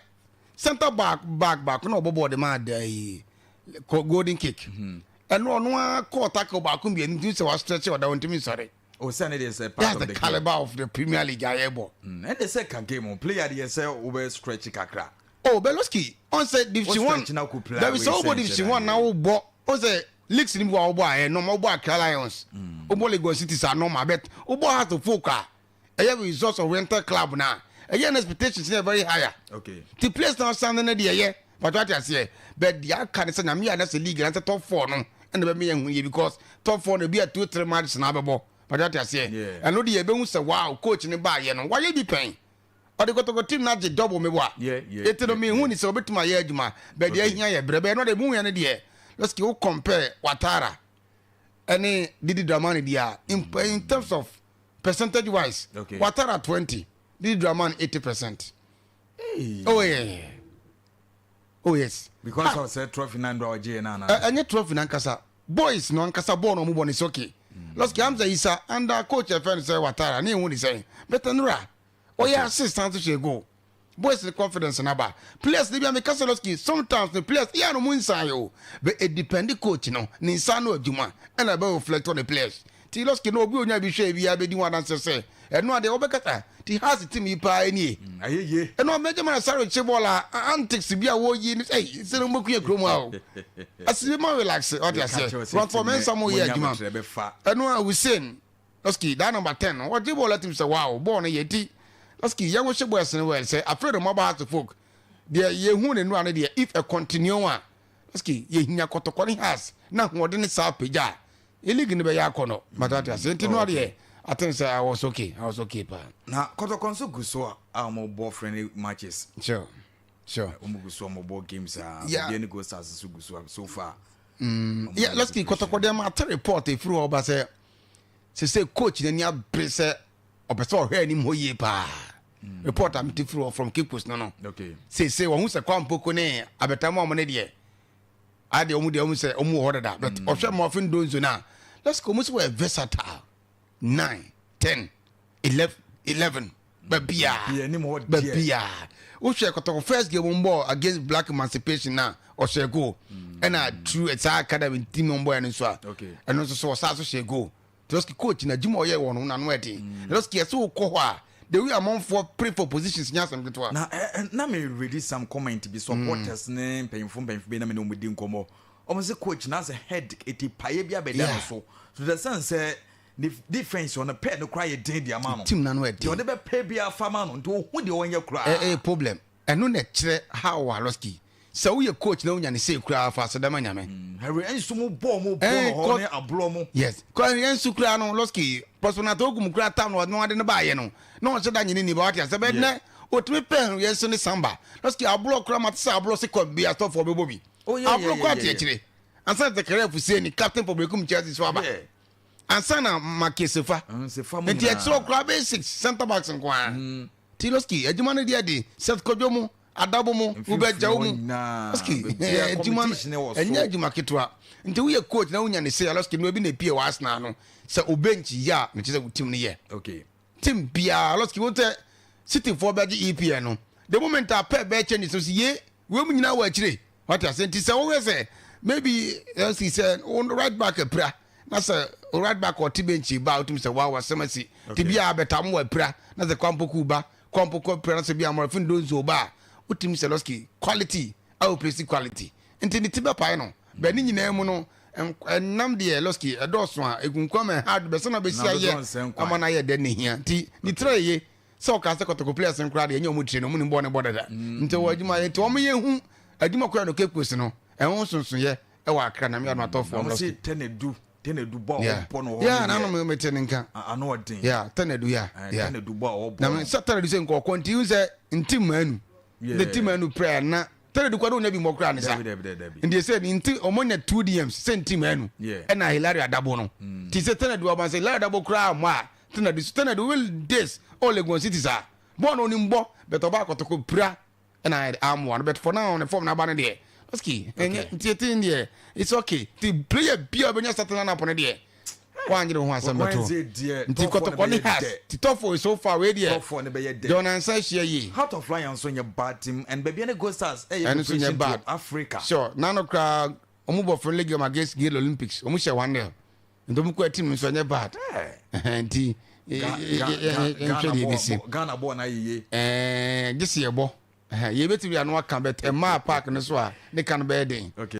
center back back baako na ɔbɔ bɔɔl de maa da yi golden kick. Ɛno ɔno ara kɔɔ tackle baako mmienu nti sɛ wa stretch ɔda ɔntumi nsɔre. O sɛ ne deɛ sɛ part That's of the the game. caliber of the Premier League a yɛbɔ. Mm, ɛnde sɛ ka game o player deɛ sɛ wobɛ stretch kakra. Oh, Beloski, ɔn sɛ Division Wo One. stretch na ko play Dabi away sɛ wobɔ sɛ Division nkyɛn One na na yɛ. wobɔ, ɔn sɛ leagues ni bi wɔ a wobɔ a ɛyɛ normal, wobɔ Accra Lions, wobɔ Legon Cities a normal, but wobɔ Hearts of Oak a ɛyɛ results oriented club na ɛyɛ no expectations no yɛ very higher. Okay. Ti players na ɔsan no deɛ ɛyɛ, but wate aseɛ, but deɛ aka ne sɛ nyame yɛ anasɛ league na sɛ top four no ɛna bɛma yɛn hu yie because top four no ebi a two three matches na abɛbɔ, but wate aseɛ, Yeah. ɛno deɛ yɛbɛhu sɛ wow coach no baayɛ no wayɛ bi pɛn. Ɔde kɔtɔkɔ team no agye double me wa. Yeah, yeah, Eti no yeah, me yeah. hu ni sɛ obetumi ayɛ adwuma. But deɛ Okay. ahia yɛ brɛ. But ɛno deɛ mu yɛ no deɛ. Let's wo compare Watara ɛne Didi Dramani deɛ a in, in terms of percentage wise Okay. Watara 20, Didi Dramani 80%. Hey. Oh yeah. Oh yes. Because Ah. of sɛ trophy na ndra ɔgye na na. Ɛnyɛ trophy nankasa. Boys no ankasa bɔɔl na ɔmo bɔ no is okay. Lɔski Hamza Isa under coach ɛfɛ no sɛ Watara ne ehu ne sɛn. But nura ɔyɛ assist san so hyɛ goal. Boys ne confidence na ba. Players ne bi a meka sɛ Lɔski sometimes ne players yɛ no mo nsa yɛ o. But it depend coach no ne nsa no adwuma ɛna ɛbɛ reflect on the players. Ti Lɔski no obi onya bi hwɛ bi a bɛdi ho adanse sɛ ɛno adeɛ wɔbɛkasa ti Hearts team yi paa nie. Ayɛ yie. Ɛno ɔmɛgye ma na sáré kye bɔɔl a antics bi a wɔyi no ɛyi sɛ no mbɛku yɛ kurom ha o. Asibi ma relax ɔte aseɛ. Rɔtfɔ mɛnsa mo yɛ adwuma. Ɛno a Hussein Lɔski that number 10 no ɔgye bɔɔl atim sɛ wow bɔɔl no yɛ ti Lɔski yɛn ho hyɛ boys no well sɛ afei no mɔba Hearts folk deɛ yɛhu ne nura no deɛ if a continue a. Lɔski yɛhia Kɔtɔkɔ ne Hearts na ahoɔden ne saa pagya a yɛ league no bɛyɛ akɔnɔ. Mate ate aseɛ nti no adeɛ I think sɛ I was okay I was okay paa. Na Kɔtɔkɔ nso gu so a wɔn bɔ friendly matches. Sure sure. Wɔn gu so a wɔn bɔ games a. Yeah. Bibiani Gold Stars nso gu so a so far. Mm, yeah, Lɔski Kɔtɔkɔ deɛ ma ate report efiri hɔ ba sɛ sese coach n'ani abere sɛ ɔpɛ sɛ ɔhwɛ anim hɔ yie paa. Mm. Report a mete firi hɔ from Cape Coast no no. Okay. Sese wɔn ho sɛ Kwampoko ne abɛtam wɔn ne deɛ. Adeɛ wɔn deɛ wɔn sɛ wɔn wɔ hɔ dada but mm. ɔhwɛ Morfin Donzo na let's go wɔn sɛ wɔyɛ versatile 9 10 11 11 baabiaa baabiaa wohwɛ Kɔtɔkɔ first game wɔn bɔ against Black Emancipation na ɔhyɛ goal mm. ɛna true saa academy team wɔn bɔ yɛ no nso a ɛno nso so ɔsan so hyɛ goal Lɔski coach na adwuma ɔyɛ wɔ no n'ano ɛden Lɔski ɛsɛ wokɔ hɔ a the way amanfoɔ pray for positions nyɛ asɛm ketewa. Na eh, na me ready some comment bi supporters mm. ne mpanyinfo mpanyinfo bi na me ne wɔn di nkɔmɔ wɔn sɛ coach na sɛ head eti paeɛ bi abɛda no so to the sense sɛ ne defense ɔno pɛɛ no koraa yɛ den de ama no team na no ɛden deɛ ɔde bɛ pɛ bi afa ma no nti ohun deɛ ɔnyɛ koraa. Ɛɛ eh, problem Ɛno na ɛkyerɛ how Walowski sɛ woyɛ coach na wonya ne sei koraa fa aseda ma Nyame. Henry Ensu mo bɔɔ mo bɔ no hɔ ne aborɔ mo. Yes, kɔ Henry Ensu koraa no Lowski Prosper Narteh Ogum koraa tam no ɔno ade no baayɛ no na ɔnhyɛ da nye ne ni ba wate asɛ bɛ nɛ otumi pɛ Henry Ensu ne Samba Lowski aborɔ koraa mate sɛ aborɔ se kɔ bi asɔfoɔ bɛbɔ bi aborɔ koraa te akyire ansa na Zakaria Fuseni captain for Berekum Chelsea so aba ansa na Makie Sefa nti ɛkyerɛ koraa bɛyɛ 6 center backs nko ara. Tiloski, adwuma no deɛ de, Seth Kwadwo mo, Adabo mo, Hubert Gyau mo. Loski, adwuma no, ɛnyɛ adwuma ketewa. Nti woyɛ coach na wonya ne sei a, Loski, no ebi na epie wɔ Arsenal no, sɛ o bench yɛ a, mekyerɛ sɛ wo team no yɛ. Okay. Team biara, Loski, wo sɛ City foɔ bɛgye EPL no, the moment a Pep bɛyɛ changes no, so ye, wei mu nyinaa wɔ akyire. Wate ase? Nti sɛ wohwɛ sɛ maybe ɛsi sɛ wo right back apira na sɛ wo right back ɔte bench ba a wotumi sɛ wow asɛm asi. Nti bi a bɛtam wɔ apira na sɛ Kwampoku ba Kwampoku apira na sɛ bi a Morafin Donzo ba a wotumi sɛ Losky quality a oplesi quality. Nti ne ti bɛpae no. Bɛ ne nyinaa mu no ɛnam deɛ Losky ɛdɔɔso a ekunkuam ɛha bɛsɛ na bɛsi ayɛ ama no ayɛ dɛ ne hia. Nti ne tiri ayɛ Sɛ ɔkaa sɛ kɔtɔkɔ players no koraa deɛ ɛnyɛ wɔn tire no wɔn nim bɔɔl no bɔ dada mm. nti wɔ adwuma yɛ nti wɔn yɛ hu adwuma koraa no Cape Coast no ɛho nsonsoyɛ ɛwɔ Accra na mmea no atɔfoɔ no. Wɔn se tɛnɛdu tɛnɛdu bɔ a ɔbɔ no hɔ. Yeah, na anam mi te ne nka. Ano ɔden. Yeah, tɛnɛdu ya. Yeah. Tɛnɛdu bɔ a ɔbɔ. Na mi sɛ tɛnɛdu sɛ nkɔkɔ nti n sɛ nti mmaanu. Ne ti mmaanu prayer na tɛnɛdu kɔ ne onya bi mmɔ koraa ne sa. Nti sɛ nti wɔn nya two DMs sɛ nti mmaanu. Ɛna Hilario Adabo no. Ti sɛ tɛnɛdu ɔban sɛ Hilario Adabo koraa mmɔ a Tena de tena de will this oh Legon City saa bɔɔl no onim bɔ but ɔba akɔtɔkɔ pira ɛna ayɛ amoa no but for now ne form n'aba no deɛ ɔski ɛnyɛ nti eti deɛ it's okay ti player bi a ɔbɛnya starting lineup no deɛ wanyere ho asɛm bɛto nti kɔtɔkɔ ne has ti tɔfo so far wei deɛ John Ansa ahyia yie. Heart of Lions nso nyɛ bad team and baabi ne Gold Stars ɛyɛ preparation to Africa. Sure nano koraa wɔn bɔ friendly game against Gale Olympics wɔn hyɛ 1-0. Nti ɔmo kɔ team no nso ɛnyɛ bad. Nti yɛnhwɛ deɛ ebesi. Ghana bɔɔl na ayɛ yie. Ɛɛ gye sɛ yɛbɔ. Yɛbɛtumi ano aka but ɛmaa park no so a ne ka no bɛyɛ den. Okay.